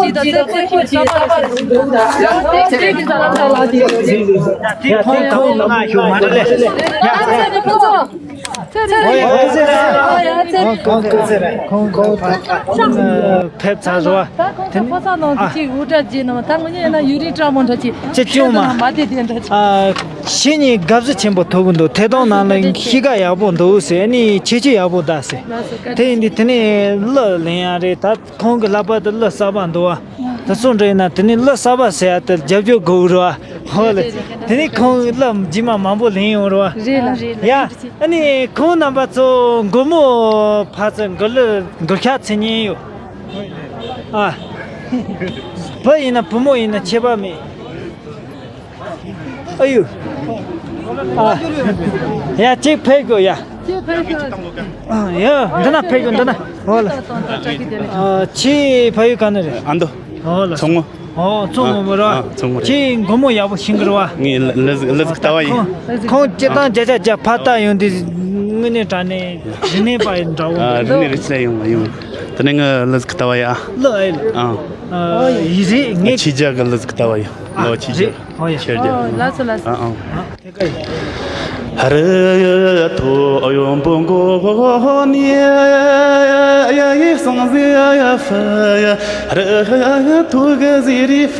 ཅིག་དང་ཚེ་ཚེ་ཁོ་ཅིག་ས་པ་ཞིག་འདུག་ད། དེ་དེ་གི་ས་ལ་ས་ལ་དེ། ཡ་དེ་ཁོང་ང་ཞུ་མ་རེད་ལེ། ཡ། ཨ་ཚེ་རིང་ཕུན་ཚོགས། ཚེ་རིང་། ཨོ་ཡ་ཨོ་ཚེ་རིང་། ཨོ་ཡ་ཚེ་རིང་། ཁོང་ཁོང་ཚེ་རིང་ཁོང་ཁོང་ཕེབས་ཚར་རོ། ད་ཁོང་ཚོ་ཕོ་གསར་ནང་དུ་ཅིག་འུར་སྒྲ་བརྗེད་ནོ་ད་ངོ་ཉེ་ན་ཡུ་རིང་སྤྲ་མོ་འདྲ་ཅིག་ཅི་ཅུང་མ་མ་དེ་དེ་འདྲ་ཅིག་ཨ། ཕྱི་ཉིན་དགའ་བསུ་ཆེན་པོ་ཐོབ་གི་འདུག་ཐད་གཏོང་ནང་ལ་གཤིས་ཀ་ཡག་པོ་འདུག་ཟེར་ནི་ཁྱད་ཆོས་ཡག་པོ་འདུག་ཟེར། དེ་ཡིན་དུས་དེ་ནས་གླུ་ལེན་ཡ་རེད། ད་ཁོང་གི་ལག་པ་དུ་གླུ་གསར་པ་འདུག་བ། ད་སོ་འདྲ་ཡིན་ན་དེ་ནས་གླུ་གསར་པ་ཟེར་ཡ་དེ་རྒྱབ་སྐྱོར་དགོས་རེད་བ། ཧོ་ལེ། དེ་ནས་ཁོང་གླུ་རྗེས་མ་མང་པོ་ལེན་ཡོང་རེད་བ། རེད་ལ་རེད་ལ། ཡ། ཨ་ནི་ཁོང་རྣམ་པ་ཚོ་མགོ་མོ་ཕར་ཚུར་མགོ་ལུ་མགོ་ཤ་ཚེ་ཉན་ཡོད། ཨ། བུ་ཡིན་ན་བུ་མོ་ཡིན་ན་ཁྱད་པར་མེད། ཨ་ཡུ། ཨ། ཡ་གཅིག་ཕེབས་དགོས་ཡ། ཅེས་ཕེབས་ཤོག་ཨ་ཡ་འདི་ན་ཕེབས་དགོས་འདི་ན། ཧོ་ལ། ཨ་ཆེས་ཕ་ཡུལ་ག་ནས་རེད། ཨ་མདོ། ཧོ་ལ། མཚོ་སྔོན། ཨོ་མཚོ་སྔོན་མོ་ར། ཨ་མཚོ་སྔོན་རེད། ཁྱེད་མགོ་མོ་ཡག་པོ་ཤེས་གི་རེད་བ། ངའི་ལ་ལ་ལ་ཟིག་ལྟ་བ་ཡིན། ཁོང་ཁོང་སྤྱིར་བཏང་བརྒྱ་ཆ་བརྒྱ་ཕར་ལྟ་ཡོང་དུས་དངོས་གནས་དྲང་གནས་རིག་གནས་པ་ཡིན་འདྲ་བོ། ཨ་རིག་གནས་རིག་རྩལ་ཡོང་བ་ཡོང་། དེ་ནས་ང་ལ་ཟིག་ལྟ་བ་ཡ། ལ་ཨེ་ལ། ཨ། ཨ་ཡིན་རེད་ངས། ཕྱི་རྒྱལ་གི་ལ་ཟིག་ལྟ་བ་ཡ། ཨ་ལ་ཕྱི་རྒྱལ། རེད། ཨོ་ཡ། ཕྱི་རྒྱལ། ཨོ་ལགས་སོ་ལགས་སོ། ཨ་ཨ། རི་ཐོ་ཡོན་པོ་མགོ་ནི་ཡ་ཡི་སང་ཟི་ཡ་ཡ་ཧྥ་ཡ། རི་ཐོ་ག་ཟི་རི་ཧྥ་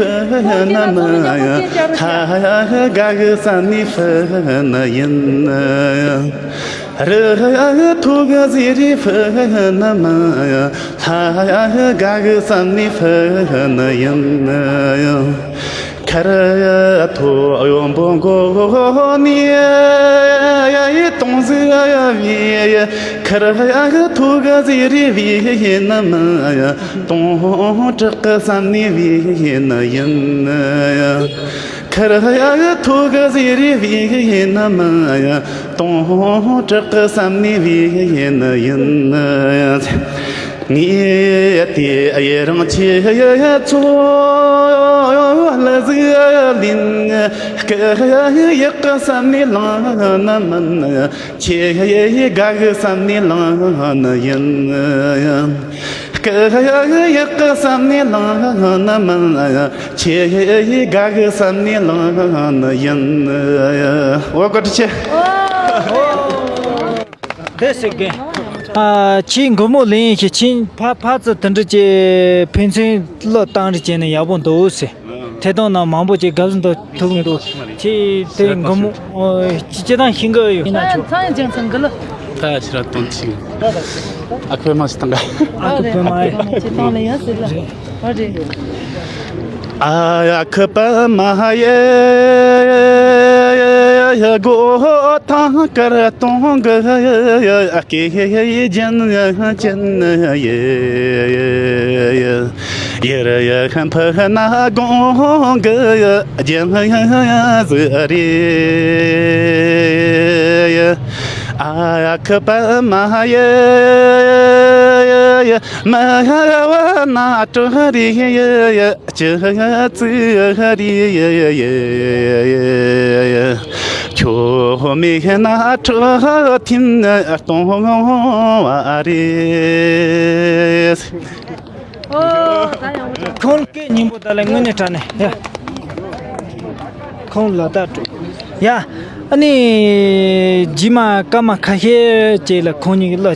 ན་མ་ཡ། ཧ་ཧ་ག་གི་ས་ནི་ཧྥ་ན་ཡིན། རི་ཐོ་ག་ཟི་རི་ཧྥ་ན་མ་ཡ། ཧ་ཧ་ག་གི་ས་ནི་ཧྥ་ན་ཡིན། ཁར་ཐོ་ཡོན་པོ་མགོ་ནི་ཡ་ཡི་སྟོང་ཟི་ཡ་བི་ཡ། ཁར་ཐོ་ག་ཟི་རི་བི་ཡ་ན་མ་ཡ། སྟོང་ཕྲག་གི་ས་ནི་བི་ཡ་ན་ཡིན། ཁར་ཐོ་ག་ཟི་རི་བི་ཡ་ན་མ་ཡ། སྟོང་ཕྲག་གི་ས་ནི་བི་ཡ་ན་ཡིན། ངས་དེ་ཡི་རང་ཆེ་ཚོ་ལ་ཟིག་ལིན་སྐད་ཡག་གི་བསམ་ནས་ལང་ན་མིན། ཆེ་དགའ་གི་བསམ་ནས་ལང་ན་ཡིན། སྐད་ཡག་གི་བསམ་ནས་ལང་ན་མིན། ཆེ་དགའ་གི་བསམ་ནས་ལང་ན་ཡིན། འོ་བཀའ་དྲིན་ཆེ། འདི་ཟེར་གི། ཨ་ཁྱེད་མགོ་མོ་ལེན་ཞིག་ཕྱིན་ཕ་ཕ་ཚོ་དེ་འདྲ་ཅིག་ཕན་ཚུན་བློ་བཏང་རེ་བྱས་ན་ཡག་པོ་འདུག་ཟེར། ཐད་གཏོང་ནང་མང་པོ་ཅིག་དགའ་བསུ་འདུག་ཐུག་འདུག་ཁྱེད་དེ་མགོ་མོ་ཨོ་ཅི་ཅི་དང་ཤིང་གི་ཡོད་ཡིན་ན་ཆོག་ཚང་ཡང་ཅང་ཚང་གི་ལ། ད་ཕྱི་ར་དོན་ཆེ། ཨ་ཁུ་མ་ཞིག་དང་ག་ཨ་ཁུ་བུ་མ་ཡིན། ཅི་བཏང་ལ་ཡང་ཟེར་ལ། ཨ་རེད། ཨ་ཡ་ཁུ་པ་མ་ཧ་ཡེ་ཡེ་ཡེ་ཡེ་གོ་ཐང་ཀར་གཏོང་གི་ཡེ་ཡེ་སྐད་ཡེ་ཡེ་ཅན་ཡེ་ཅན་ཡེ་ཡེ་ཡེ་རེ་ཡེ་ཧན་ཕ་ཧ་ན་གོང་གི་ཡེ་ཅན་ཡེ་ཟི་རེ་ཡེ། ཨ་ཡ་ཁུ་པ་མ་ཧ་ཡེ་ཡེ་ཡེ་མ་ཧ་བ་ན་ཀྲུ་རེ་ཡེ་ཡེ། ཅི་ཙི་རི་ཡེ་ཡེ་ཡེ་ཡེ། ཁྱོད་མེད་ན་ཁྲི་ཐིམ་གཏོང་བ་རེད། ཁོང་སྐད་སྙན་པོ་ད་ལ་དངོས་གནས་དྲང་གནས་ཡ། ཁོང་ལ་ད་ཡ། ཨ་ནི་རྗེས་མ་སྐར་མ་ཁ་ཤས་ཅིག་ལ་ཁོང་གཉིས་ཀྱི་བློ།